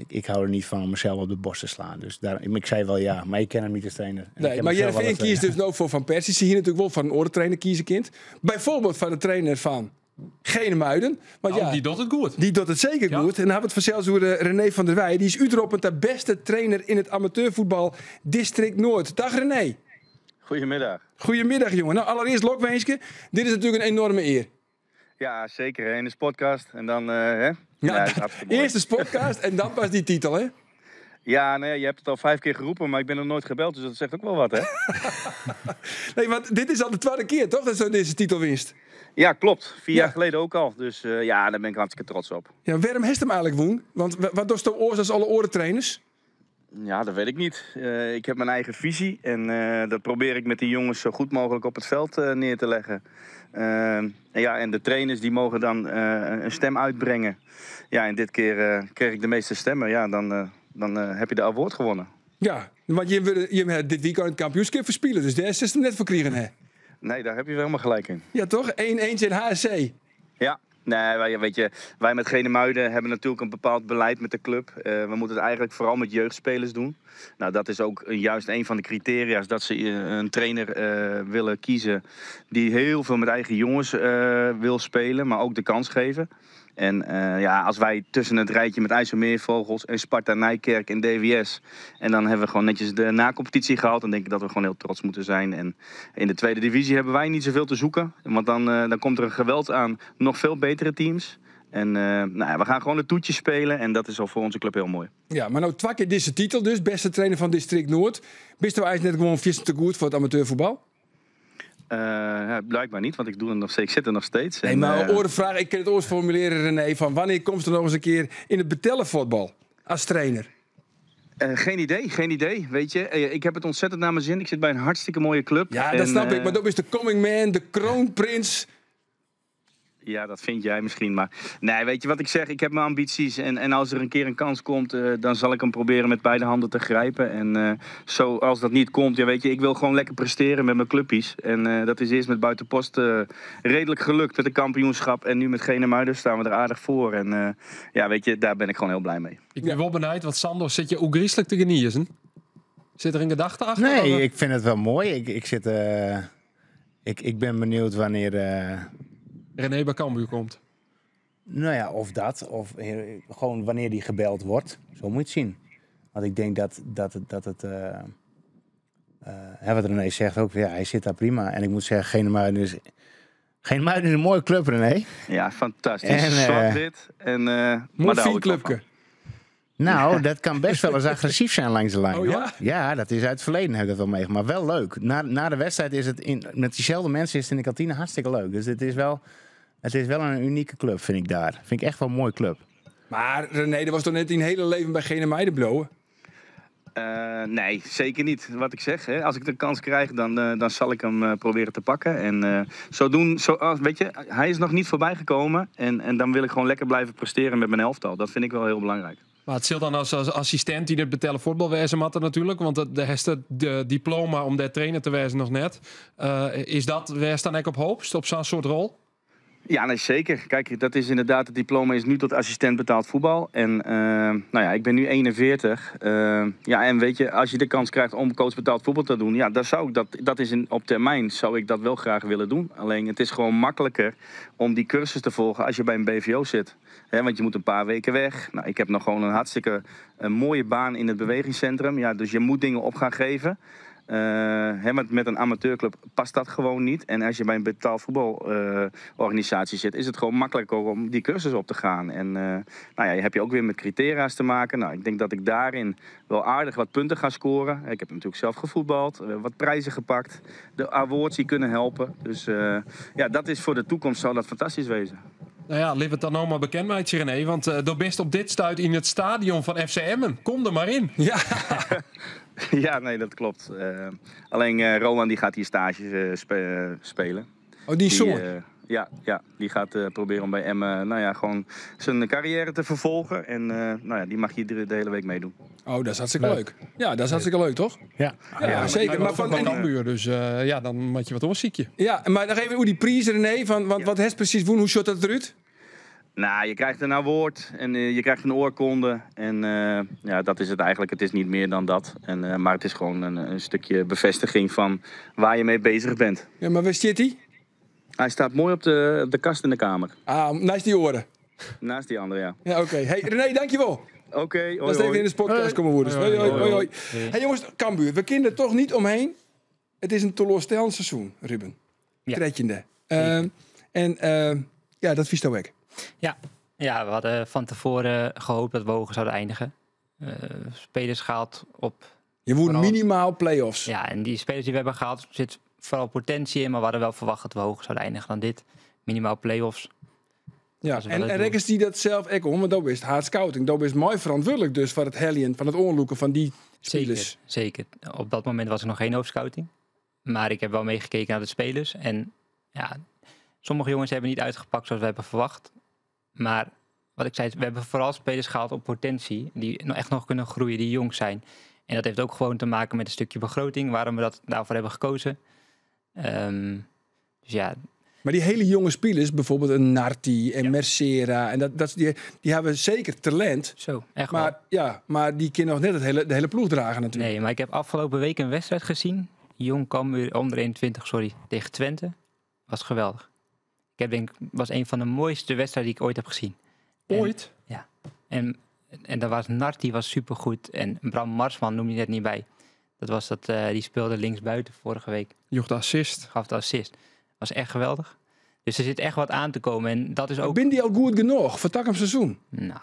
ik hou er niet van om mezelf op de borst te slaan. Dus daar, ik zei wel ja, maar ik ken hem niet als trainer. En ik Nee, ken maar mezelf wel Heerenveen als kiest trainer. dus ook voor Van Persie. Zie je natuurlijk wel van een orentrainer kiezen kind. Bijvoorbeeld van de trainer van Genemuiden. Want Nou, ja, die doet het goed. Die doet het zeker Ja. goed. En dan hebben we het vanzelfs over René van der Weij. Die is uitroepend de beste trainer in het amateurvoetbal District Noord. Dag René. Goedemiddag. Goedemiddag jongen. Nou, allereerst lokwenske. Dit is natuurlijk een enorme eer. Ja, zeker. Hè? In de podcast. En dan, hè? Ja, dat is hartstikke mooi. Eerst de podcast en dan pas die titel, hè? Ja, nou ja, je hebt het al 5 keer geroepen, maar ik ben nog nooit gebeld, dus dat zegt ook wel wat, hè? Nee, want dit is al de 2e keer, toch? Dat ze deze titel winst. Ja, klopt. 4 Ja. jaar geleden ook al. Dus ja, daar ben ik hartstikke trots op. Ja, waarom heeft hem eigenlijk woen? Want wat doet de oors als alle orentrainers? Ja, dat weet ik niet. Ik heb mijn eigen visie en dat probeer ik met die jongens zo goed mogelijk op het veld neer te leggen. En de trainers die mogen dan een stem uitbrengen. Ja, en dit keer kreeg ik de meeste stemmen. Ja, dan dan heb je de award gewonnen. Ja, want je hebben dit weekend het kampioenschap verspelen, dus daar is het hem net voor kriegen, hè? Nee, daar heb je wel helemaal gelijk in. Ja, toch? 1-1 in HSC. Ja. Nee, wij, weet je, wij met Genemuiden hebben natuurlijk een bepaald beleid met de club. We moeten het eigenlijk vooral met jeugdspelers doen. Nou, dat is ook juist een van de criteria's dat ze een trainer willen kiezen die heel veel met eigen jongens wil spelen, maar ook de kans geven. En ja, als wij tussen het rijtje met IJsselmeervogels en Sparta Nijkerk en DWS... en dan hebben we gewoon netjes de nacompetitie gehaald... dan denk ik dat we gewoon heel trots moeten zijn. En in de tweede divisie hebben wij niet zoveel te zoeken. Want dan komt er een geweld aan nog veel betere teams. En nou ja, we gaan gewoon de toetjes spelen en dat is al voor onze club heel mooi. Ja, maar nou twee keer deze titel dus, beste trainer van District Noord. Bist u eigenlijk net gewoon vies te goed voor het amateurvoetbal? Ja, blijkbaar niet, want ik doe het nog steeds, ik zit er nog steeds. Nee, maar orenvraag, ik kan het ooit formuleren, René, van wanneer komt er nog eens een keer in het betellen voetbal als trainer? Geen idee, geen idee. Weet je, ik heb het ontzettend naar mijn zin. Ik zit bij een hartstikke mooie club. Ja, dat snap ik. Maar dat is de coming man, de kroonprins. Ja, dat vind jij misschien. Maar nee, weet je wat ik zeg? Ik heb mijn ambities. En als er een keer een kans komt, dan zal ik hem proberen met beide handen te grijpen. En zo, als dat niet komt, ja, weet je, ik wil gewoon lekker presteren met mijn clubpies. En dat is eerst met Buitenpost redelijk gelukt met de kampioenschap. En nu met Genemuiden staan we er aardig voor. En ja, weet je, daar ben ik gewoon heel blij mee. Ik ben wel benieuwd, want Sandor, zit je ook griezelig te geniezen? Zit er een gedachte achter? Nee, ik vind het wel mooi. Ik ben benieuwd wanneer... René bij Cambuur komt. Nou ja, of dat. Of gewoon wanneer die gebeld wordt. Zo moet je het zien. Want ik denk dat het... wat René zegt ook, ja, hij zit daar prima. En ik moet zeggen, Genemuiden is een mooie club, René. Ja, fantastisch. En, zwart-wit. En, mooi clubje. Nou, dat kan best wel eens agressief zijn langs de lijn. Oh, ja? Hoor. Ja, dat is uit het verleden heb ik dat wel meegemaakt. Maar wel leuk. Na de wedstrijd is het met diezelfde mensen is het in de kantine hartstikke leuk. Dus het is wel een unieke club, vind ik daar. Vind ik echt wel een mooie club. Maar René, dat was toch net een hele leven bij Genemuiden blowen? Nee, zeker niet. Wat ik zeg, hè, als ik de kans krijg, dan zal ik hem proberen te pakken. En zo doen, weet je, hij is nog niet voorbij gekomen. En dan wil ik gewoon lekker blijven presteren met mijn elftal. Dat vind ik wel heel belangrijk. Maar het zit dan als assistent die het betellen voetbalwezen had natuurlijk. Want de heeft het diploma om daar trainer te wezen nog net. Is dat, waar staan ik op hoop? Op zo'n soort rol? Ja, nee, zeker. Kijk, dat is inderdaad, het diploma is nu tot assistent betaald voetbal. En nou ja, ik ben nu 41. Ja, en weet je, als je de kans krijgt om coach betaald voetbal te doen, ja, dan zou ik dat is op termijn zou ik dat wel graag willen doen. Alleen het is gewoon makkelijker om die cursus te volgen als je bij een BVO zit. Hè, want je moet een paar weken weg. Nou, ik heb nog gewoon een hartstikke een mooie baan in het bewegingscentrum. Ja, dus je moet dingen op gaan geven. Met een amateurclub past dat gewoon niet. En als je bij een betaald voetbalorganisatie zit, is het gewoon makkelijker om die cursus op te gaan. En nou ja, je hebt je ook weer met criteria's te maken. Nou, ik denk dat ik daarin wel aardig wat punten ga scoren. Ik heb natuurlijk zelf gevoetbald, wat prijzen gepakt. De awards die kunnen helpen. Dus ja, dat is voor de toekomst zou dat fantastisch wezen. Nou ja, liep het dan allemaal bekend met je, René. Want door best op dit stuit in het stadion van FC Emmen. Kom er maar in. Ja. Ja, nee, dat klopt. Alleen Roman die gaat hier stage spelen. Oh, die zoon? Ja, die gaat proberen om bij Emmen nou ja, gewoon zijn carrière te vervolgen. En nou ja, die mag hier de hele week meedoen. Oh, dat is hartstikke leuk. Ja, dat is hartstikke leuk, toch? Ja, ja, zeker. Maar van Cambuur, dus ja, dan moet je wat oorziekje. Ja, maar nog even hoe die prijs, René, van, want wat heeft precies woen, hoe shot dat eruit? Nou, je krijgt een award en je krijgt een oorkonde. En ja, dat is het eigenlijk. Het is niet meer dan dat. En, maar het is gewoon een stukje bevestiging van waar je mee bezig bent. Ja, maar waar zit hij? Hij staat mooi op de kast in de kamer. Ah, naast die oren? Naast die andere, ja. Ja, oké. Hey, René, dankjewel. Oké, hoi, Dat is even in de podcast komen worden. Hoi, hoi, hoi, hoi. Hey jongens, Cambuur, we kunnen er toch niet omheen. Het is een teleurstellend seizoen, Ruben. Ja. Tretjende. Ja, dat vies ook. Ja. Ja, we hadden van tevoren gehoopt dat we hoger zouden eindigen. Spelers gehaald op... Je moet minimaal play-offs. Ja, en die spelers die we hebben gehaald, zit vooral potentie in. Maar we hadden wel verwacht dat we hoger zouden eindigen dan dit. Minimaal play-offs. Ja, en rekkers die dat zelf ook om, want dat is het hard scouting. Dat is mooi verantwoordelijk dus voor het helien, van het oorloeken van die spelers. Zeker, zeker. Op dat moment was er nog geen hoofdscouting. Maar ik heb wel meegekeken naar de spelers. En ja, sommige jongens hebben niet uitgepakt zoals we hebben verwacht. Maar Wat ik zei, we hebben vooral spelers gehaald op potentie. Die nog echt nog kunnen groeien, die jong zijn. En dat heeft ook gewoon te maken met een stukje begroting. Waarom we dat daarvoor hebben gekozen. Dus ja. Maar die hele jonge spelers, bijvoorbeeld een Narti en Mercera, en die hebben zeker talent. Zo, echt Maar wel. ja, maar die kunnen nog net de hele ploeg dragen natuurlijk. Nee, maar ik heb afgelopen week een wedstrijd gezien. Jong Cambuur, onder 21, sorry, tegen Twente. Was geweldig. Ik heb denk, was een van de mooiste wedstrijden die ik ooit heb gezien. Ooit? Ja. En daar was Narti was supergoed. En Bram Marsman noem je net niet bij. Dat was dat, die speelde linksbuiten vorige week. Joeg de assist. Gaf de assist. Was echt geweldig. Dus er zit echt wat aan te komen. En dat is ook... Ben die al goed genoeg voor het seizoen? Nou,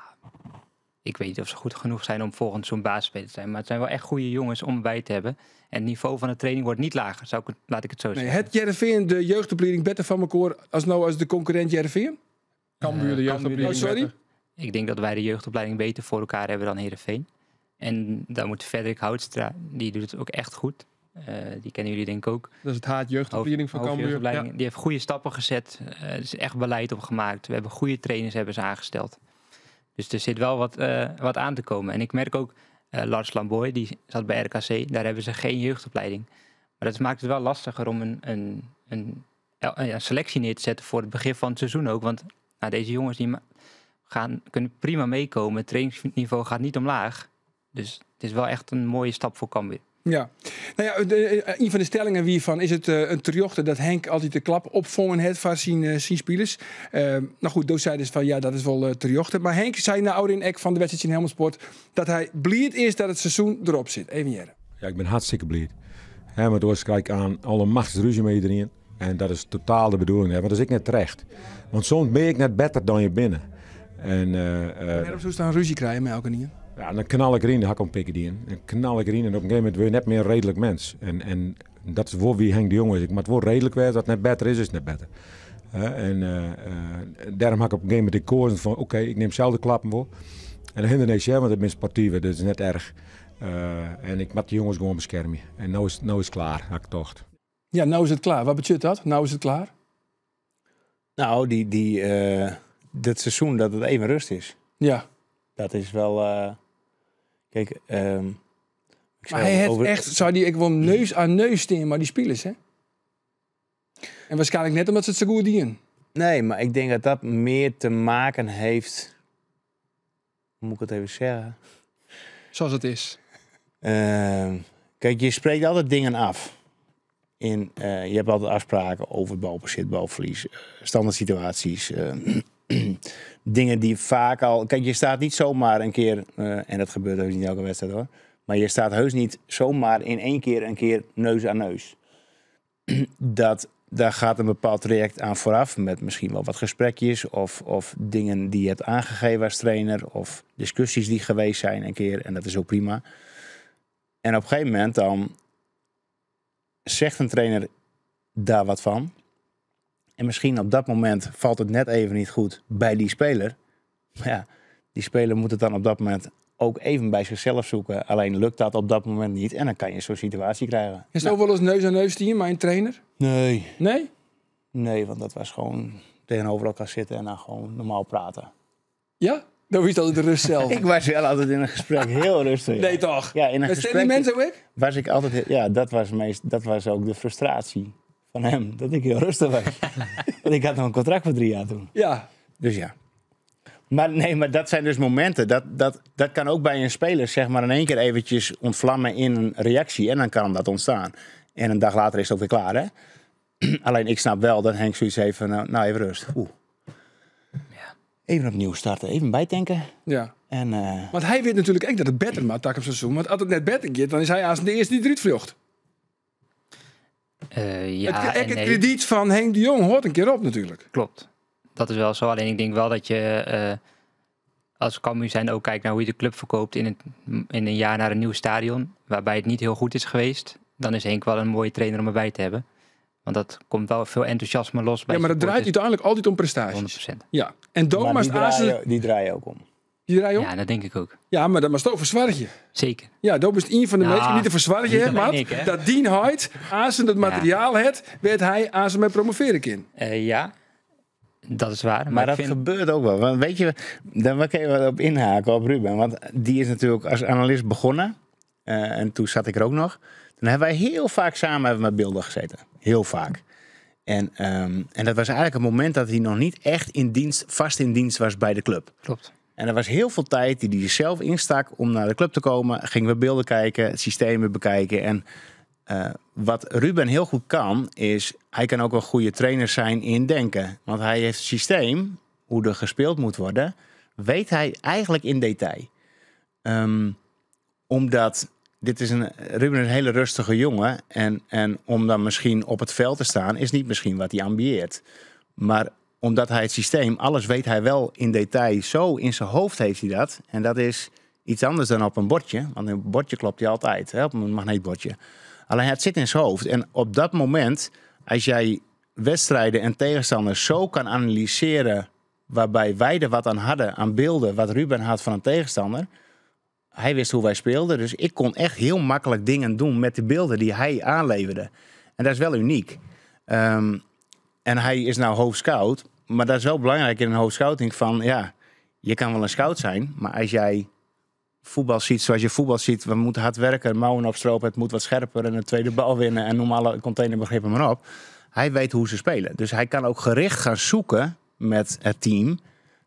ik weet niet of ze goed genoeg zijn om volgend zo'n basisspeler te zijn. Maar het zijn wel echt goede jongens om bij te hebben. En het niveau van de training wordt niet lager, laat ik het zo Nee, zeggen. het Heerenveen de jeugdopleiding beter van elkaar als nou als de concurrent Heerenveen? Cambuur de jeugdopleiding Oh, sorry? beter. Ik denk dat wij de jeugdopleiding beter voor elkaar hebben dan Heerenveen. En daar moet Frederik Houtstra, die doet het ook echt goed. Die kennen jullie denk ik ook. Dat is het haat jeugdopleiding van Cambuur. Hoofdjeugdopleiding. Ja. Die heeft goede stappen gezet. Er is echt beleid op gemaakt. We hebben goede trainers hebben ze aangesteld. Dus er zit wel wat aan te komen. En ik merk ook, Lars Lamboy, die zat bij RKC. Daar hebben ze geen jeugdopleiding. Maar dat maakt het wel lastiger om een selectie neer te zetten voor het begin van het seizoen ook. Want deze jongens die kunnen prima meekomen. Het trainingsniveau gaat niet omlaag. Dus het is wel echt een mooie stap voor Cambuur. Ja. Een van de stellingen hiervan is het een terjochte dat Henk altijd de klap opvangen heeft van zijn spelers. Doos zei dus van ja, dat is wel terjochte. Maar Henk zei na Oudin Eck van de wedstrijd in Helmond Sport dat hij blij is dat het seizoen erop zit. Even jaren. Ja, ik ben hartstikke blij. Hè, maar door kijk aan alle machtsruzie met iedereen. En dat is totaal de bedoeling, hè, want dat is ik net terecht. Want soms ben ik net beter dan je binnen. En Waarom zou ze dan ruzie krijgen met elkaar niet? Ja, dan knal ik erin, dan hak ik een pikken die in. Dan knal ik erin en op een gegeven moment word je net meer een redelijk mens. En dat is wel wie Henk de Jong is. Maar het wordt redelijk werd, dat net beter is, is het net beter. Hè, en daarom had ik op een gegeven moment de koers van, oké, ik neem zelf de klappen voor. En dan hinder ik, want het is sportief, dat is net erg. En ik moet de jongens gewoon beschermen. En nou is het klaar, had ik tocht. Ja, nou is het klaar. Wat betekent dat? Nou is het klaar? Nou, dat seizoen dat het even rust is. Ja. Dat is wel... Kijk, ik Maar zei hij al heeft over echt, zou die ik wel neus aan neus staan, maar die spelers, hè? En waarschijnlijk net omdat ze het zo goed dienen. Nee, maar ik denk dat dat meer te maken heeft... Hoe moet ik het even zeggen? Zoals het is. Je spreekt altijd dingen af. Je hebt altijd afspraken over balbezit, balverlies, standaard situaties. Dingen die vaak al... Kijk, je staat niet zomaar een keer... en dat gebeurt heus niet elke wedstrijd hoor. Maar je staat heus niet zomaar in één keer een keer neus aan neus. Daar gaat een bepaald traject aan vooraf. Met misschien wel wat gesprekjes of dingen die je hebt aangegeven als trainer. Of discussies die geweest zijn een keer. En dat is ook prima. En op een gegeven moment dan zegt een trainer daar wat van. En misschien op dat moment valt het net even niet goed bij die speler. Maar ja, die speler moet het dan op dat moment ook even bij zichzelf zoeken. Alleen lukt dat op dat moment niet. En dan kan je zo'n situatie krijgen. Is het ook wel eens neus aan neus team, maar een trainer? Nee. Nee? Nee, want dat was gewoon tegenover elkaar zitten en dan gewoon normaal praten. Ja? Dan was je altijd de rust zelf. Ik was wel altijd in een gesprek heel rustig. Ja. Nee, toch? Ja, in een Met gesprek die mensen ook ik? Was ik altijd heel, ja, dat was meest, dat was ook de frustratie van hem. Dat ik heel rustig was. Want ik had nog een contract voor 3 jaar toen. Ja. Dus ja. Maar nee, maar dat zijn dus momenten. Dat kan ook bij een speler in één keer eventjes ontvlammen in een reactie. En dan kan dat ontstaan. En een dag later is het ook weer klaar, hè? Alleen ik snap wel dat Henk zoiets heeft van, nou even rust. Oeh. Ja. Even opnieuw starten, even bijtanken. Ja. En Want hij weet natuurlijk echt dat het beter maakt, tak op seizoen. Want als het net beter gaat, dan is hij als de eerste die eruit vlucht. Ja, en Het nee. krediet van Henk de Jong hoort een keer op natuurlijk. Klopt. Dat is wel zo. Alleen ik denk wel dat je als Cambuur zijn ook kijkt naar hoe je de club verkoopt in een jaar naar een nieuw stadion, waarbij het niet heel goed is geweest, dan is Henk wel een mooie trainer om erbij te hebben. Want dat komt wel veel enthousiasme los bij Ja, maar dat draait supporters. uiteindelijk altijd om prestaties. 100%. Ja. En Thomas Maar Azen die draaien ook om. Die draaien om? Ja, dat denk ik ook. Ja, maar dat was toch verzwarretje. Zeker. Ja, dat is een van de mensen die niet te verzwarretje Niet heeft, alleen maar ik, hè? dat Dien Haidt, Azen het materiaal het, werd hij Azen met promoveren in. Ja. Dat is waar. Maar Maar, dat ik vind, gebeurt ook wel. Want weet je, daar kan je wel op inhaken op Ruben. Want die is natuurlijk als analist begonnen. En toen zat ik er ook nog. Toen hebben wij heel vaak samen hebben we met beelden gezeten. Heel vaak. En dat was eigenlijk het moment dat hij nog niet echt vast in dienst was bij de club. Klopt. En er was heel veel tijd die hij zelf instak om naar de club te komen. Gingen we beelden kijken, het systeem weer bekijken. En wat Ruben heel goed kan, is hij kan ook een goede trainer zijn in denken. Want hij heeft het systeem, hoe er gespeeld moet worden, weet hij eigenlijk in detail. Omdat dit is een, Ruben is een hele rustige jongen. En om dan misschien op het veld te staan, is niet misschien wat hij ambieert. Maar omdat hij het systeem, alles weet hij wel in detail. Zo in zijn hoofd heeft hij dat. En dat is iets anders dan op een bordje. Want een bordje klopt hij altijd, hè, op een magneetbordje. Alleen het zit in zijn hoofd. En op dat moment, als jij wedstrijden en tegenstanders zo kan analyseren, waarbij wij er wat aan hadden, aan beelden, wat Ruben had van een tegenstander. Hij wist hoe wij speelden, dus ik kon echt heel makkelijk dingen doen met de beelden die hij aanleverde. En dat is wel uniek. En hij is nou hoofdscout, maar dat is wel belangrijk in een hoofdscouting van, ja, je kan wel een scout zijn, maar als jij voetbal ziet zoals je voetbal ziet, we moeten hard werken, mouwen opstropen, het moet wat scherper en een tweede bal winnen en noem alle containerbegrippen maar op. Hij weet hoe ze spelen. Dus hij kan ook gericht gaan zoeken met het team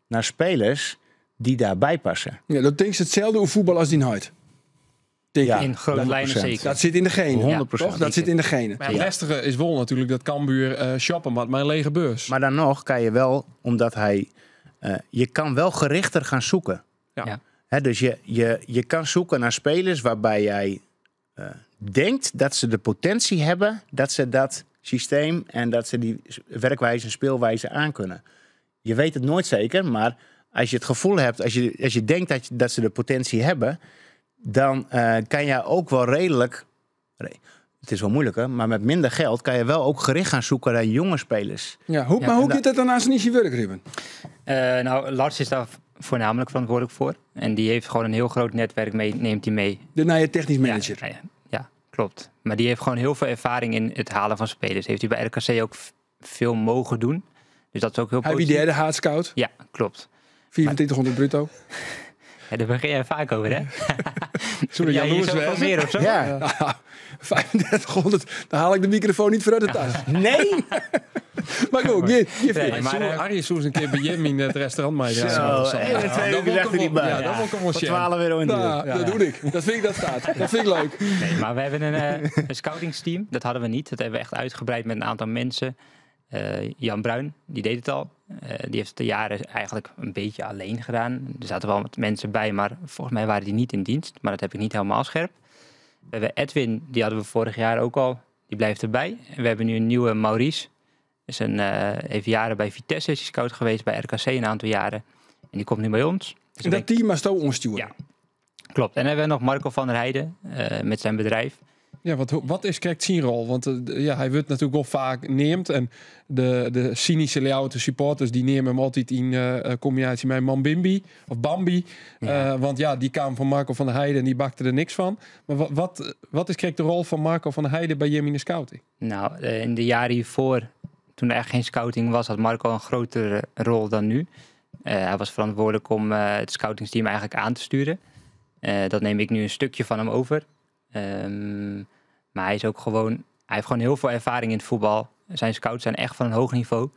naar spelers die daarbij passen. Ja, dat denkt ze hetzelfde hoe voetbal als die nooit. Denk Ja, ik. in grote lijnen 100%. zeker. Dat zit in de genen. 100%. Toch? Dat zit in de genen. Maar het lastige is wel natuurlijk dat Cambuur shoppen met mijn lege beurs. Maar dan nog kan je wel, omdat hij... je kan wel gerichter gaan zoeken. Hè, dus je kan zoeken naar spelers waarbij jij denkt dat ze de potentie hebben dat ze dat systeem en dat ze die werkwijze en speelwijze aankunnen. Je weet het nooit zeker, maar als je het gevoel hebt, als je denkt dat ze de potentie hebben, dan kan je ook wel redelijk, het is wel moeilijker, maar met minder geld kan je wel ook gericht gaan zoeken naar jonge spelers. Ja, maar hoe gaat dat dan aan zijn werk, Ruben? Lars is daar voornamelijk verantwoordelijk voor. En die heeft gewoon een heel groot netwerk mee, neemt hij mee. De nieuwe technisch manager. Ja, ja, klopt. Maar die heeft gewoon heel veel ervaring in het halen van spelers. Heeft hij bij RKC ook veel mogen doen. Dus dat is ook heel Hij wie positief. derde haatscout. Ja, klopt. 2400 bruto. Ja, daar begin jij vaak over, hè? Zullen we Jij hier jaloers zoveel wezen? meer of zo? Ja. Nou, 3500, dan haal ik de microfoon niet vooruit de tas. Nee! Maar goed, geef Nee, in. maar, Arjen zou eens een keer bij Jim in het restaurant mee gaan. Zo, Zo, en de ja, tweede dat wil uur ik achter die wel- baan. Ja, dat wil ik wel Voor zien. 12 euro in de Nou, uur. dat doe ik. Dat vind ik dat staat. Dat vind ik leuk. Nee, maar we hebben een scoutingsteam. Dat hadden we niet. Dat hebben we echt uitgebreid met een aantal mensen. Jan Bruin, die deed het al. Die heeft het de jaren eigenlijk een beetje alleen gedaan. Er zaten wel wat mensen bij, maar volgens mij waren die niet in dienst. Maar dat heb ik niet helemaal scherp. We hebben Edwin, die hadden we vorig jaar ook al. Die blijft erbij. En we hebben nu een nieuwe Maurice. Is een heeft jaren bij Vitesse is hij scout geweest, bij RKC een aantal jaren. En die komt nu bij ons. Dus En dat team maar zo onsturen. Ja. Klopt. En dan hebben we nog Marco van der Heijden met zijn bedrijf. Ja, wat is Krekt zijn rol? Want hij wordt natuurlijk wel vaak neemt. En de cynische Leeuwarden supporters die nemen hem altijd in combinatie met Mambimbi of Bambi. Want die kwam van Marco van der Heijden en die bakte er niks van. Maar wat is Krekt de rol van Marco van der Heijden bij Jimmy de Scouting? In de jaren hiervoor, toen er echt geen scouting was, had Marco een grotere rol dan nu. Hij was verantwoordelijk om het scoutingsteam eigenlijk aan te sturen. Dat neem ik nu een stukje van hem over. Maar hij is ook gewoon, hij heeft gewoon heel veel ervaring in het voetbal. Zijn scouts zijn echt van een hoog niveau.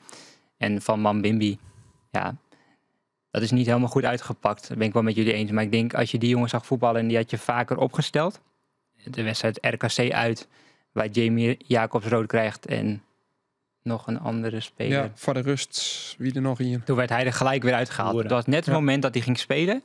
En van Mambimbi, dat is niet helemaal goed uitgepakt. Dat ben ik wel met jullie eens. Maar ik denk, als je die jongen zag voetballen en die had je vaker opgesteld. De wedstrijd RKC uit, waar Jamie Jacobs rood krijgt en nog een andere speler. Ja, voor de rust, wie er nog in. Toen werd hij er gelijk weer uitgehaald. Boeren. Dat was net het moment dat hij ging spelen.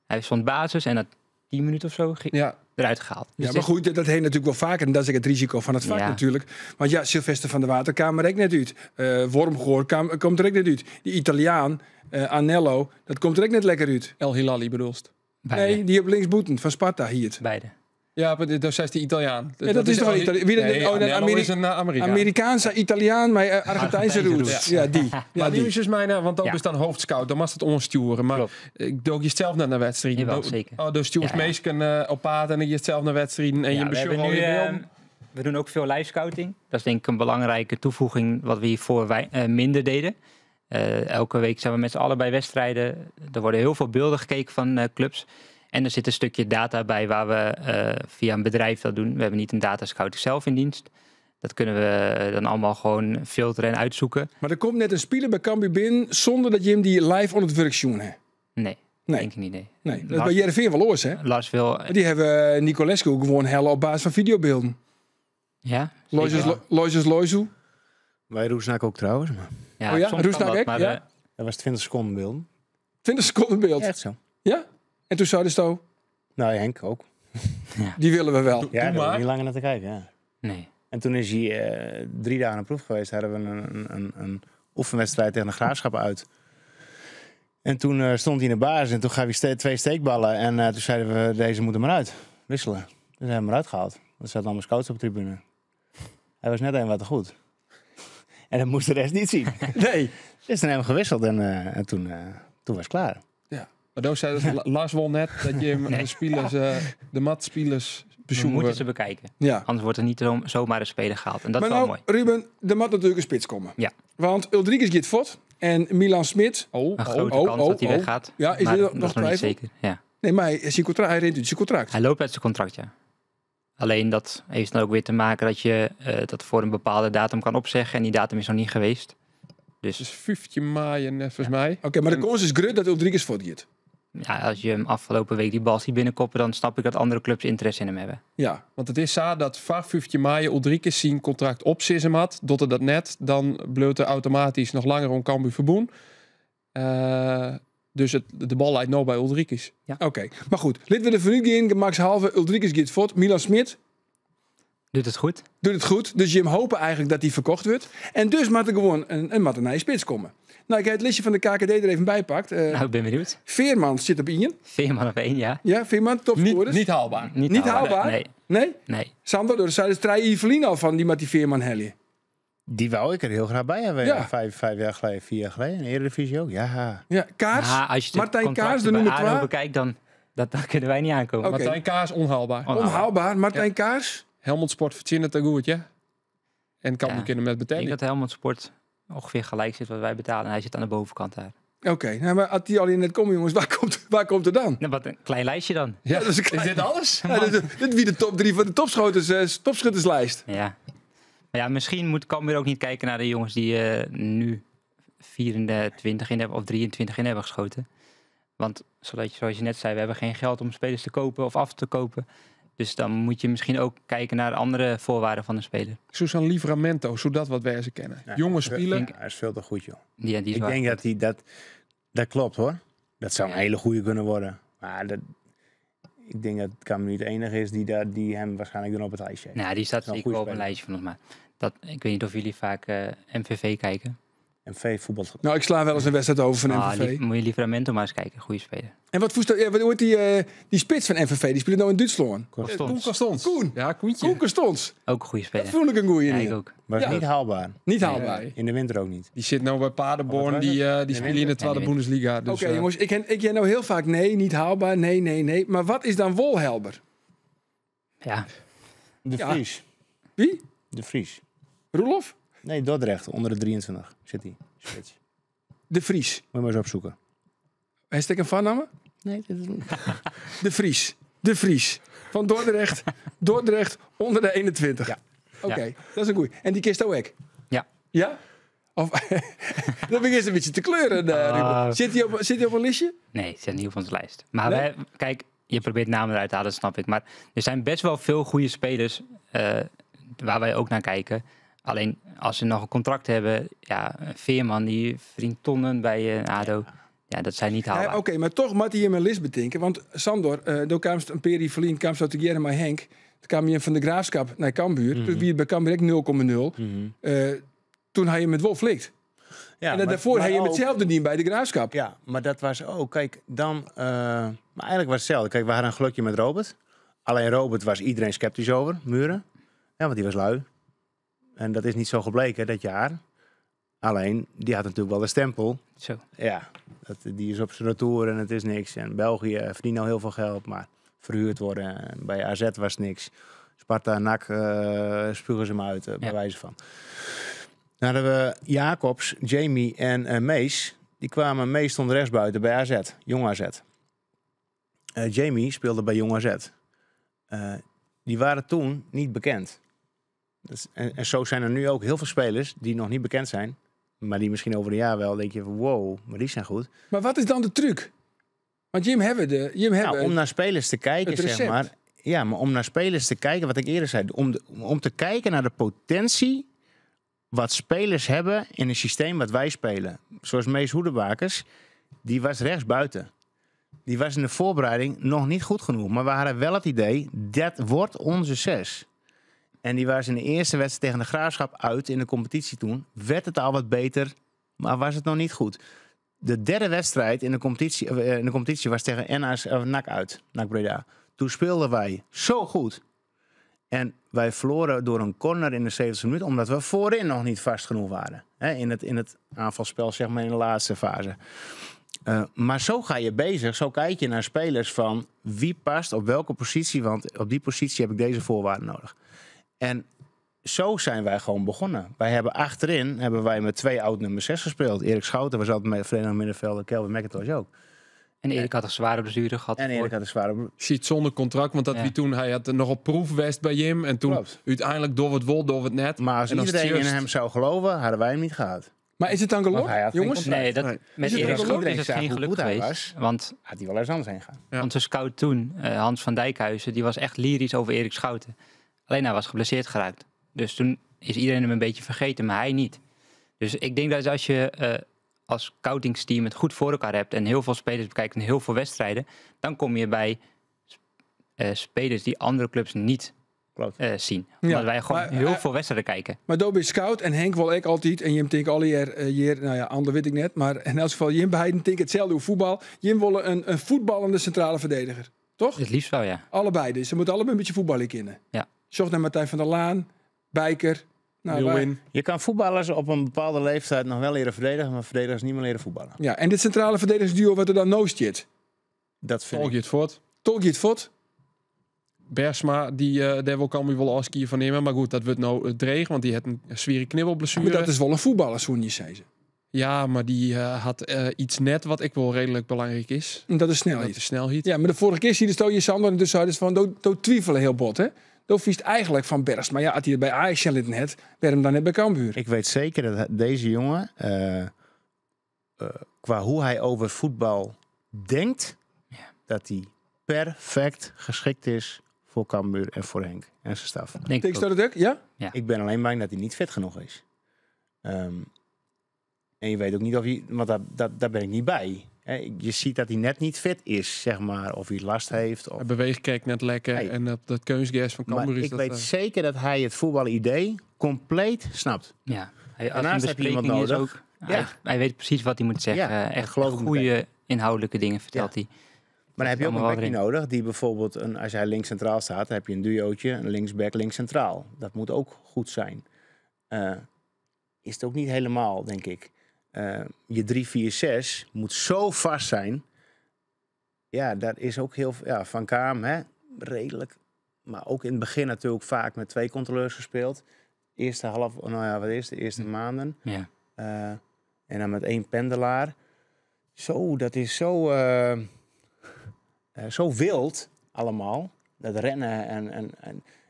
Hij stond basis en na 10 minuten of zo ging eruit gehaald. Dus Ja, maar het is goed, dat heeft natuurlijk wel vaker. En dat is ook het risico van het vak natuurlijk. Want Sylvester van der Water kwam er ook net uit. Wormgoor komt er ook net uit. Die Italiaan, Anello, dat komt er ook net lekker uit. El Hilali bedoelst? Beide. Nee, die op linksboeten van Sparta hier. Beide. Ja, maar dat is de Italiaan. Ja, dat is toch wel Italiaan? Wie dat- Nee, oh, dat Anello is een Amerikaan. Amerikaanse Italiaan, maar Argentijnse Argentijnse roots. roots. Ja, die. Ja, Maar die. die is dus mijn, want dat is dan hoofdscout. Dan mag het onsturen. Maar ik dook je zelf naar de wedstrijd. Jawel, zeker. Oh, dus stuurt meesken op paard en je zelf naar wedstrijden en Ja, je we bezoekt hebben al je nu, beelden. we doen ook veel live scouting. Dat is denk ik een belangrijke toevoeging wat we hiervoor minder deden. Elke week zijn we met z'n allen bij wedstrijden. Er worden heel veel beelden gekeken van clubs. En er zit een stukje data bij waar we via een bedrijf dat doen. We hebben niet een data scout zelf in dienst. Dat kunnen we dan allemaal gewoon filteren en uitzoeken. Maar er komt net een speler bij Cambuur binnen zonder dat je hem die live onder het werk zien hebt. Nee, Nee. denk ik niet. Nee. Nee, dat is Lars, bij Heerenveen wel oors, hè? Lars wil... Maar die hebben Nicolescu gewoon hellen op basis van videobeelden. Ja, Loisus, zeker. Loisus Loisu. Wij Roesnak ook trouwens. Maar Ja, Oh ja, soms kan Roesnak dat, ook, maar, ja. dat was 20 seconden beelden. 20 seconden beeld. Echt zo. Ja? En toen zeiden ze zo, Nou, Henk ook. die willen we wel. Ja, daar maar. hoef je niet langer naar te kijken. Ja. nee. En toen is hij 3 dagen op proef geweest. Hadden we een oefenwedstrijd tegen de Graafschap uit. En toen stond hij in de basis en toen gaf hij 2 steekballen. En toen zeiden we, deze moeten maar uit. Wisselen. Dus hebben we hem eruit gehaald. Er zaten allemaal scouts op de tribune. Hij was net een wat te goed. En dat moest de rest niet zien. Nee. Dus toen hebben we gewisseld en toen was het klaar. Ja. Maar toen zei dus Lars won net dat je hem de spelers, de matspelers We bezoeken. moeten ze bekijken. Ja. Anders wordt er niet zomaar een speler gehaald. En dat maar is wel nou, mooi. Ruben, er moet natuurlijk een spits komen. Ja. Want Uldrikis gaat vod en Milan Smit. Oh, Een grote oh, kans oh, dat hij oh. weggaat. Ja, is maar er dat nog is nog niet twijfel? zeker. Ja. Nee, maar hij rent uit zijn contract. Hij loopt uit zijn contract, ja. Alleen dat heeft dan ook weer te maken dat je dat voor een bepaalde datum kan opzeggen. En die datum is nog niet geweest. Dus, Dus 15 mei, volgens mij. Oké, maar de kans is groot dat Uldrikis voortgaat. ja, als je hem afgelopen week die bal ziet binnenkoppen, dan snap ik dat andere clubs interesse in hem hebben. Ja. Want het is zo dat vaak 15 mei Uldrikis zijn contract op hem had. Dat er dat net, dan bleef er automatisch nog langer om Cambuur verboen. Dus de bal lijkt nou bij Uldrikis. Ja. Oké, maar goed. Laten we de vernieuwing in. Max Halve, Uldrikis gaat voort. Milan Smit Doet het goed. doet het goed. Dus je hopen eigenlijk dat die verkocht wordt. En dus moet er gewoon een een spits komen. Nou, ik heb het listje van de KKD er even bij pakt. Nou, ik ben benieuwd. Veerman zit op 1. Veerman op 1, ja. Ja, Veerman, topscorers. Niet haalbaar. Niet haalbaar? Nee. Nee? Nee. Sander, door de zei Evelien al van die met die Veerman Helly. Die wou ik er heel graag bij hebben. Ja. 5 jaar geleden, 4 jaar geleden. In de Eredivisie ook, ja. Ja, Kaars. Ah, als je de Martijn Kaars, de bij nummer ADO 2. bekijkt, dan dat kunnen wij niet aankomen. Oké. Martijn Kaars, onhaalbaar. Onhaalbaar. Martijn Kaars. Helmond Sport verdient het goed, ja. En kan Ja. kunnen met Ik betalen. denk dat Helmond Sport ongeveer gelijk zit wat wij betalen. En hij zit aan de bovenkant daar. Oké, nou, maar als die al in het komen, jongens, waar komt het dan? Nou, wat een klein lijstje dan. Ja, dat is een klein- Is dit alles? Ja, dit wie de top 3 van de topschutterslijst. Ja. Maar ja, misschien moet Cambuur ook niet kijken naar de jongens die nu 24 in hebben of 23 in hebben geschoten. Want zoals je net zei, we hebben geen geld om spelers te kopen of af te kopen. Dus dan moet je misschien ook kijken naar andere voorwaarden van de speler. Susan Livramento, zodat wat wij ze kennen. Ja, Jonge speler. Ja, hij is veel te goed, joh. Die, die is Ik waar. denk dat hij dat klopt, hoor. Dat zou een hele goede kunnen worden. Maar dat, ik denk dat Cambuur niet de enige is die hem waarschijnlijk dan op het lijstje heeft. Nou, die staat is wel een zeker wel goede op een lijstje van ons. Maar dat, ik weet niet of jullie vaak MVV kijken. MV voetbal. Nou, ik sla wel eens een wedstrijd over van Ah, MVV. moet je Livramento maar eens kijken. Goede speler. En wat voest ja, wat hoort die spits van MVV? Die speelt nou in Duitsland. Koen Kostons. Koen. Ja, Koentje. Koen Kostons. Ook een goede Dat speler. vond ik een goeie. Ja, niet. ik ook. Was Ja. niet haalbaar. Niet haalbaar. Nee. In de winter ook niet. Die zit nou bij Paderborn. Wat was Die, het? die De spelen in de tweede Ja, die Bundesliga. Dus, Oké, jongens, ik ken nou heel vaak nee, niet haalbaar, nee, nee, nee. Maar wat is dan wolhelber? Ja, De Ja. Vries. Wie? De Vries. Roelof? Nee, Dordrecht. Onder de 23 zit hij. Spits. De Vries. Moet je maar eens opzoeken. Hashtag een vannamen? Nee, dat is niet. De Vries. De Vries. Van Dordrecht. Dordrecht onder de 21. Ja. Oké, Ja. dat is een goeie. En die kist ook? Ja. Ja? Of, dat begint een beetje te kleuren, Ruben. Zit hij op een listje? nee, het zit niet op onze lijst. Maar Nee? wij, kijk, je probeert namen eruit te halen, dat snap ik. Maar er zijn best wel veel goede spelers waar wij ook naar kijken. Alleen als ze nog een contract hebben, ja, Veerman die verdient tonnen bij ADO. Ja, dat zijn niet Ja, haalbaar. Oké, maar toch moet hij in mijn list bedenken. Want Sandor, door kwam een Peri Verlien, kwam zo te maar Henk. Toen kwam je van de Graafschap naar Cambuur. Toen wie het bij Cambuur ook 0,0. Toen hij je met Wolf flikt. Ja, en dan daarvoor hij je met hetzelfde dien bij de Graafschap. Ja, maar dat was ook, kijk, dan... maar eigenlijk was het hetzelfde. Kijk, we hadden een gelukje met Robert. Alleen Robert was iedereen sceptisch over, Muren. Ja, want die was lui. En dat is niet zo gebleken dat jaar. Alleen, die had natuurlijk wel de stempel. Zo. Ja, die is op zijn retour en het is niks. En België verdient al heel veel geld, maar verhuurd worden. En bij AZ was niks. Sparta, NAC spugen ze hem uit, bij wijze van. Dan hadden we Jacobs, Jamie en Mees. Die kwamen, Mees stond rechtsbuiten bij AZ, Jong AZ. Jamie speelde bij Jong AZ. Die waren toen niet bekend. En zo zijn er nu ook heel veel spelers die nog niet bekend zijn. Maar die misschien over een jaar wel, denk je van wow, maar die zijn goed. Maar wat is dan de truc? Want Jim hebben de, Jim hebben Om naar spelers te kijken, het zeg recept. maar. Ja, maar om naar spelers te kijken, wat ik eerder zei. Om te kijken naar de potentie wat spelers hebben in een systeem wat wij spelen. Zoals Mees Hoedemakers, die was rechtsbuiten. Die was in de voorbereiding nog niet goed genoeg. Maar we hadden wel het idee, dat wordt onze 6. En die was in de eerste wedstrijd tegen de Graafschap uit in de competitie toen. Werd het al wat beter, maar was het nog niet goed. De derde wedstrijd in de competitie was tegen NAC, of NAC uit, NAC Breda. Toen speelden wij zo goed. En wij verloren door een corner in de 70e minuut, omdat we voorin nog niet vast genoeg waren. Hè, in het aanvalspel, zeg maar, in de laatste fase. Maar zo ga je bezig, zo kijk je naar spelers van wie past op welke positie, want op die positie heb ik deze voorwaarden nodig. En zo zijn wij gewoon begonnen. Wij hebben achterin hebben wij met 2 oud nummer 6 gespeeld. Erik Schouten was altijd met verenigd middenvelder, Kelvin McIntosh ook. En Erik had een zware blessure gehad. En Erik had een zware blessure. Ziet zonder contract, want dat wie toen, hij had nog op proefwest bij Jim. En toen uiteindelijk door het wol, door het net. Maar als En als iedereen in Just hem zou geloven, hadden wij hem niet gehad. Maar is het dan geluk, Want hij had geen jongens? contract. Nee, Nee. met Is het Erik dan geluk? Schouten is het Iedereen zag geen hoe geluk goed hij geweest. was. Want had hij wel eens anders heen gaan. Onze scout toen, Hans van Dijkhuizen, die was echt lyrisch over Erik Schouten. Alleen hij was geblesseerd geraakt. Dus toen is iedereen hem een beetje vergeten, maar hij niet. Dus ik denk dat als je als scoutingsteam het goed voor elkaar hebt en heel veel spelers bekijkt en heel veel wedstrijden, dan kom je bij spelers die andere clubs niet zien. Omdat wij gewoon heel veel wedstrijden kijken. Maar Dobie is scout en Henk wil ik altijd. En Jim denk al hier, nou ja, ander weet ik net. Maar in elk geval, Jim beiden denk hetzelfde hoe voetbal. Jim wil een voetballende centrale verdediger. Toch? Het liefst wel, ja. Allebei dus. Ze moeten allebei een beetje voetballen kennen. Ja. Zocht naar Martijn van der Laan, Bijker. Nou, Je kan voetballers op een bepaalde leeftijd nog wel leren verdedigen, maar verdedigers niet meer leren voetballen. Ja, en dit centrale verdedigersduo wat er dan nooit zit. Dat vind ik. het voort. Tolkje het voort. Bergsma, die daar wil Cambuur wel afskiën van nemen. Maar goed, dat wordt nou dreig, want die had een zware knibbelblessure. Maar dat is wel een voetballer, zo'n je zei ze. Ja, maar die had iets net wat ik wel redelijk belangrijk is. En dat is snelheid. Dat is snelheid. Ja, maar de vorige keer zie je de Sander en dus zeiden ze van, do twijfelen heel bot, hè? Do viest eigenlijk van Bergs. Maar ja, had hij het bij Ajax het net, werd hem dan net bij Cambuur. Ik weet zeker dat deze jongen, qua hoe hij over voetbal denkt, dat hij perfect geschikt is voor Cambuur en voor Henk en zijn staf. Denk ik dat het ook? Ja? Ja. Ik ben alleen bang dat hij niet fit genoeg is. En je weet ook niet of hij... Want daar ben ik niet bij. Hè, je ziet dat hij net niet fit is, zeg maar. Of hij last heeft. Of... Hij beweegt kijkt net lekker. Nee. En dat kunstgras van Maar Cambuur is ik dat, weet zeker dat hij het voetbalidee compleet snapt. Ja. Hij, als Daarnaast een heb je iemand bespreking is nodig. ook, Ja. hij weet precies wat hij moet zeggen. Ja, dat echt geloof ik goede meteen. inhoudelijke dingen vertelt hij. Maar dan heb je ook een Allemaal backje erin. nodig die bijvoorbeeld, als hij links centraal staat, dan heb je een duootje, een linksback, links centraal. Dat moet ook goed zijn. Is het ook niet helemaal, denk ik. Je 3, 4, 6 moet zo vast zijn. Ja, daar is ook heel veel. Ja, Van Kaam, hè, redelijk. Maar ook in het begin natuurlijk vaak met 2 controleurs gespeeld. Eerste half, nou ja, wat is het? De eerste maanden. En dan met 1 pendelaar. Zo, dat is zo wild allemaal. Dat rennen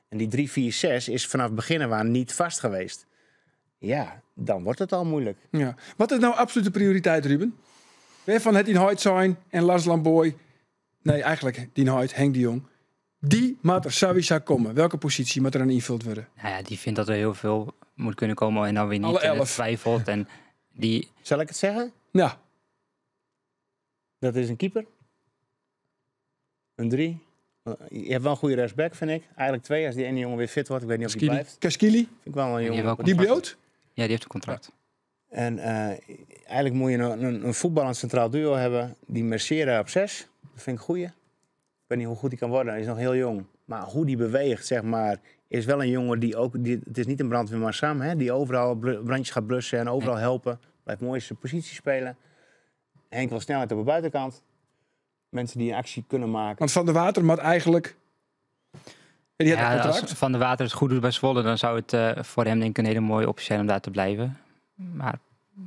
en die 3, 4, 6 is vanaf het begin af aan niet vast geweest. Ja, dan wordt het al moeilijk. Ja. Wat is nou absolute prioriteit, Ruben? Waarvan het in Hoyt zijn en Lars Lamboy? Nee, eigenlijk Dien Hoyt, Henk de Jong. Die moet er sowieso komen. Welke positie moet er aan invuld worden? Nou ja, die vindt dat er heel veel moet kunnen komen en dan weer niet. Alle En het 11. twijfelt en die... Zal ik het zeggen? Ja. Dat is een keeper. Een 3. Je hebt wel een goede rechtsback, vind ik. Eigenlijk 2, als die ene jongen weer fit wordt. Ik weet niet of die Kaskili. blijft. Kaskili. Vind ik wel een Die jongen. heeft wel Die contract. bloot? Ja, die heeft een contract. En eigenlijk moet je een voetballend centraal duo hebben. Die Mercera op 6. Dat vind ik een goeie. Ik weet niet hoe goed die kan worden. Hij is nog heel jong. Maar hoe die beweegt, zeg maar, is wel een jongen die ook... Die, het is niet een brandweerman Sam, hè, die overal brandjes gaat blussen en overal helpen. Blijft mooi zijn positie spelen. Henk wil snelheid op de buitenkant. Mensen die een actie kunnen maken. Want Van der Water moet eigenlijk... Ja, die hat Ja, een contract. als Van der Water het goed doet bij Zwolle, dan zou het voor hem denk ik een hele mooie optie zijn om daar te blijven. Maar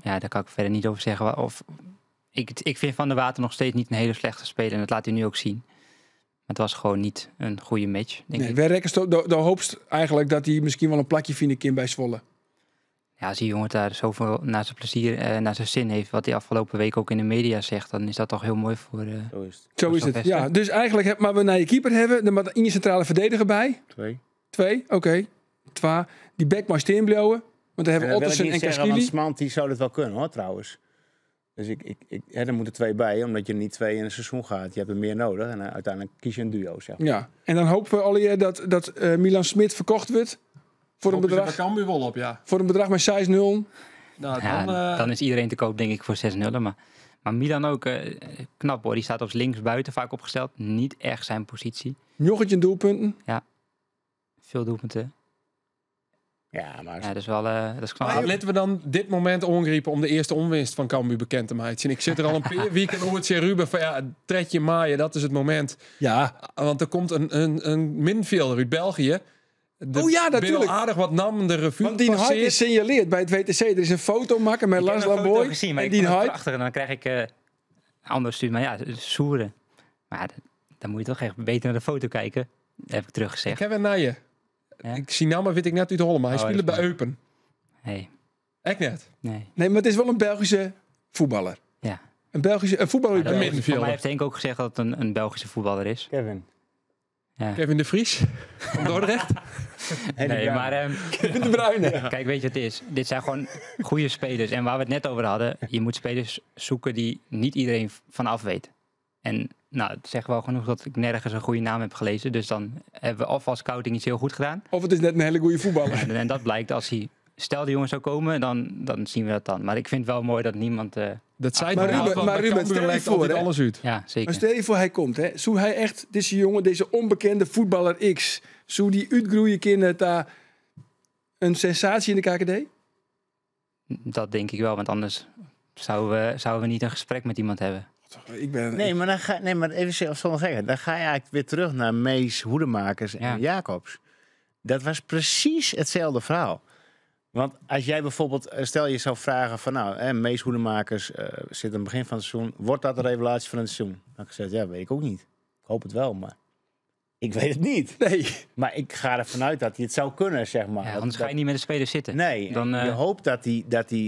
ja, daar kan ik verder niet over zeggen. Of, ik vind Van der Water nog steeds niet een hele slechte speler. En dat laat hij nu ook zien. Maar het was gewoon niet een goede match, denk Nee, ik. waar rekkest de hoopst eigenlijk dat hij misschien wel een plakje vinden kan bij Zwolle. Ja, als die jongen daar zoveel naar zijn plezier, naar zijn zin heeft, wat hij afgelopen week ook in de media zegt, dan is dat toch heel mooi voor. Zo is het. Zo Voor is het. Sylvester. Ja, dus eigenlijk heb, maar we naar je keeper hebben, dan moet in je centrale verdediger bij. 2. 2, oké. 2. Die back mag steen blijven. Want daar En hebben dat wil ik Ottersen niet en zeggen, want Kaskili. Smant die zou dat wel kunnen hoor, trouwens. Dus hè, er moeten 2 bij, omdat je niet 2 in een seizoen gaat. Je hebt er meer nodig en uiteindelijk kies je een duo, zeg maar. Ja, en dan hopen we alweer dat Milan Smit verkocht wordt. Voor een Hopen ze bedrag, bij Cambuur wel op, ja. voor een bedrag met 6-0. Nou, Ja, dan, dan is iedereen te koop, denk ik, voor 6-0. Maar Milan ook knap hoor. Die staat op links buiten vaak opgesteld. Niet echt zijn positie. Joggetje doelpunten. Veel doelpunten. Ja, maar Ja, dat is wel dat is knap. Maar laten we dan dit moment ongriepen om de eerste onwinst van Cambuur bekend te maken. Ik zit er al een paar weken over het Ruben van ja, tredje maaien, dat is het moment. Ja. Want er komt een midfielder uit België. De Oh ja, natuurlijk. aardig wat nam de revue Want Dien Hart passeert. is signaleerd bij het WTC. Er is een foto maken met Ik heb Lars een foto Lamboy gezien, maar en ik Dien vond het Hart. prachtig. En dan krijg ik ander stuur. Maar ja, soeren. Maar dan moet je toch echt beter naar de foto kijken. Dat heb ik teruggezegd. Ik heb een naar je. Ja? Ik zie nou maar weet ik net uit Holland, maar hij Oh, speelde dat is bij Eupen. Nee, Echt net. nee. Nee, maar het is wel een Belgische voetballer. Ja. Een Belgische een voetballer uit Maar dat- België. Voor middenvelder. mij heeft Henk ook gezegd dat het een Belgische voetballer is. Kevin. Ja. Kevin de Vries van Dordrecht. Nee, maar Kevin de Bruyne. kijk, weet je wat het is? Dit zijn gewoon goede spelers. En waar we het net over hadden, je moet spelers zoeken die niet iedereen vanaf weet. En nou, het zegt wel genoeg dat ik nergens een goede naam heb gelezen. Dus dan hebben we of als scouting iets heel goed gedaan. Of het is net een hele goede voetballer. En dat blijkt als hij... Stel de jongen zou komen, dan zien we dat dan. Maar ik vind het wel mooi dat niemand... Dat zei Maar hij Ruben- want maar bij Ruben, Cambuur stel je lekt voor, altijd hè. alles uit. ja, zeker. Maar stel je voor hij komt, hè. Zou hij echt, deze jongen, deze onbekende voetballer X, zou die uitgroeien kunnen daar een sensatie in de KKD? Dat denk ik wel, want anders zouden we niet een gesprek met iemand hebben. Ik ben... Nee, maar, dan ga, nee, maar even zelf zonder zeggen. Dan ga je eigenlijk weer terug naar Mees, Hoedemakers en Ja. Jacobs. Dat was precies hetzelfde verhaal. Want als jij bijvoorbeeld, stel je zou vragen van nou, hè, Mees Hoedemakers zit aan het begin van het seizoen. Wordt dat de revelatie van het seizoen? Dan had ik gezegd, ja, weet ik ook niet. Ik hoop het wel, maar ik weet het niet. Nee. Maar ik ga ervan uit dat hij het zou kunnen, zeg maar. Ja, Dat- anders ga je dat- niet met de spelers zitten. Nee, Dan, je hoopt dat hij,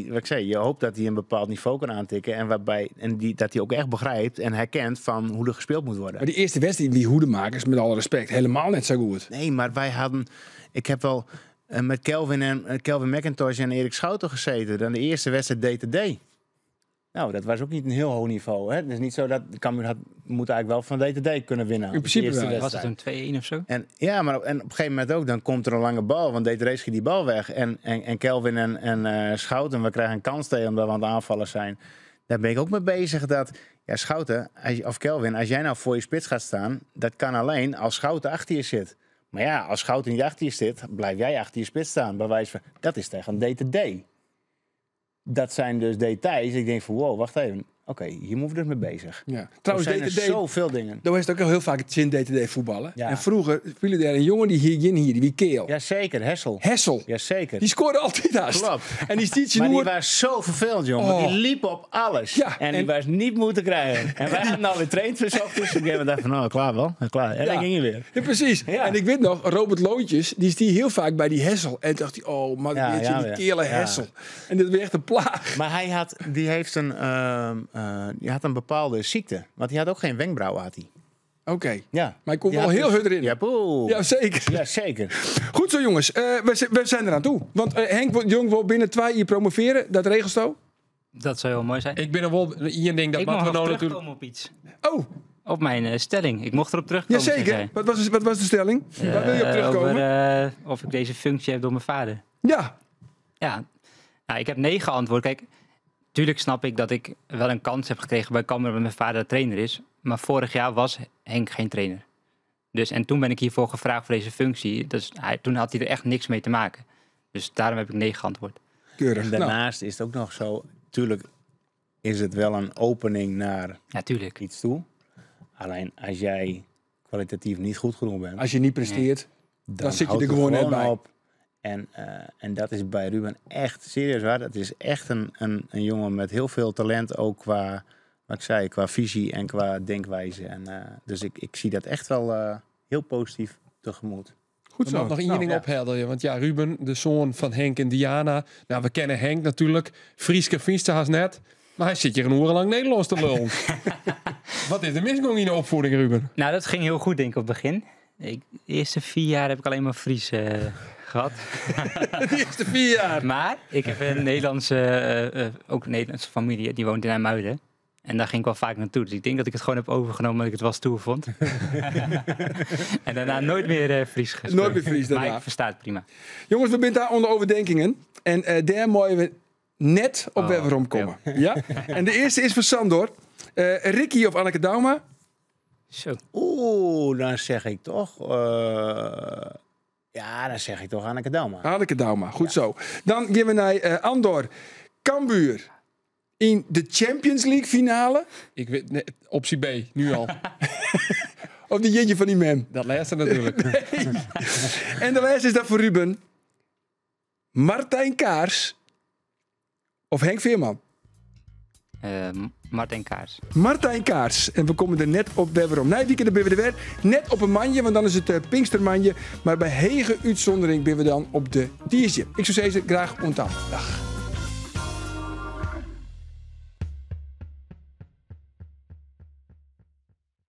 wat ik zei, je hoopt dat hij een bepaald niveau kan aantikken en waarbij en die, dat hij ook echt begrijpt en herkent van hoe er gespeeld moet worden. Maar die eerste wedstrijd, die hoedemakers, met alle respect, helemaal net zo goed. Nee, maar wij hadden, ik heb wel met Kelvin McIntosh en Erik Schouten gezeten. Dan de eerste wedstrijd DTD. Nou, dat was ook niet een heel hoog niveau. Hè? Het is niet zo dat Cambuur had, moet eigenlijk wel van DTD kunnen winnen. In principe De eerste wel. Was het wedstrijd. een 2-1 of zo? En, ja, maar en op een gegeven moment ook, dan komt er een lange bal, want DTD schiet die bal weg. En Kelvin en Schouten, we krijgen een kans tegen omdat we aan het aanvallen zijn. Daar ben ik ook mee bezig dat, ja, Schouten, of Kelvin, als jij nou voor je spits gaat staan, dat kan alleen als Schouten achter je zit. Maar ja, als Schouten niet achter je zit, blijf jij achter je spits staan. Bij wijze van, dat is tegen DTD. Dat zijn dus details. Ik denk van, wow, wacht even. Oké, hier moeten we dus mee bezig. Ja. Trouwens, er zijn DTD, er zoveel dingen. daar is het ook al heel vaak het zin DTD voetballen. Ja. En vroeger speelde er een jongen die hier, hier, die wie keel. Jazeker, Hessel. Hessel. Jazeker. Die scoorde altijd haast. Klopt. En die stiet Maar die noer. was zo vervelend, jongen. Want Oh. Die liep op alles. Ja, en die was niet moeten krijgen. En wij hadden alweer traint voor 's ochtends. Op een gegeven moment dacht van, nou, klaar wel. Klaar. En Ja. dan ging hij weer. Ja, precies. Ja. En ik weet nog, Robert Loontjes, die is die heel vaak bij die Hessel. En toen dacht hij, oh, maar Ja, weet je, ja, die ja. kele Ja. Hessel. En dat werd echt een plaag. Maar hij had, die heeft een, die had een bepaalde ziekte. Want die had ook geen wenkbrauwen, had hij. Oké. Ja. Maar hij kon Die wel had heel dus- hard erin. Ja, poeh. Ja, zeker. Ja, zeker. Goed zo, jongens. We zijn eraan toe. Want Henk Jong wil binnen 2 uur promoveren. Dat regelt zo. Dat zou heel mooi zijn. Ik ben er wel een ding dat Ik mag moeten we nog nou natuurlijk. terugkomen op iets. Oh, Op mijn stelling. Ik mocht erop terugkomen. zei jazeker. zij. Wat was de stelling? Waar wil je op terugkomen? Over, of ik deze functie heb door mijn vader. Ja. Ja, nou, ik heb nee geantwoord. Kijk, tuurlijk snap ik dat ik wel een kans heb gekregen bij Cambuur omdat mijn vader trainer is. Maar vorig jaar was Henk geen trainer. Dus, en toen ben ik hiervoor gevraagd voor deze functie. Dus toen had hij er echt niks mee te maken. Dus daarom heb ik nee geantwoord. Keurig. En Nou, daarnaast is het ook nog zo... Tuurlijk is het wel een opening naar Ja, tuurlijk. iets toe. Alleen als jij kwalitatief niet goed genoeg bent... als je niet presteert. Dan, zit je houdt er het gewoon net bij. op. En dat is bij Ruben echt serieus waar. Dat is echt een jongen met heel veel talent, ook qua, wat ik zei, qua visie en qua denkwijze. En dus ik zie dat echt wel heel positief tegemoet. Goed Er zo. mag nog één Nou, ding ja. ophelderen. Want ja, Ruben, de zoon van Henk en Diana. Nou, we kennen Henk natuurlijk. Frieske Finster haast net. Maar hij zit hier een urenlang Nederlands te lullen. Wat is de misgang in de opvoeding, Ruben? Nou, dat ging heel goed, denk ik, op het begin. De eerste 4 jaar heb ik alleen maar Fries gehad. De eerste 4 jaar. Maar ik heb een Nederlandse, ook een Nederlandse familie, die woont in IJmuiden. En daar ging ik wel vaak naartoe. Dus ik denk dat ik het gewoon heb overgenomen, omdat ik het wel stoer vond. En daarna nooit meer Fries gesproken. Nooit meer Fries daarna. Maar ik versta het prima. Jongens, we zijn daar onder overdenkingen. En daar mogen we net op Oh, weer komen. Ja? En de eerste is van Sandor. Ricky of Anneke Douma? Zo. Oeh, dan zeg ik toch... ja, dan zeg ik toch Anneke Douma. Anneke Douma, goed zo. Dan gaan we naar Andor. Cambuur in de Champions League finale. Ik weet, nee, optie B, nu al. Of die jintje van die mem. Dat laatste natuurlijk. Nee. En de laatste is dat voor Ruben. Martijn Kaars of Henk Veerman? Martijn Kaars. Martijn Kaars. En we komen er net op weer om. Nee, weekend ben we er weer. Net op een mandje, want dan is het Pinkstermandje. Maar bij hege uitzondering ben we dan op de tiertje. Ik zou zeggen, graag onthouden. Dag.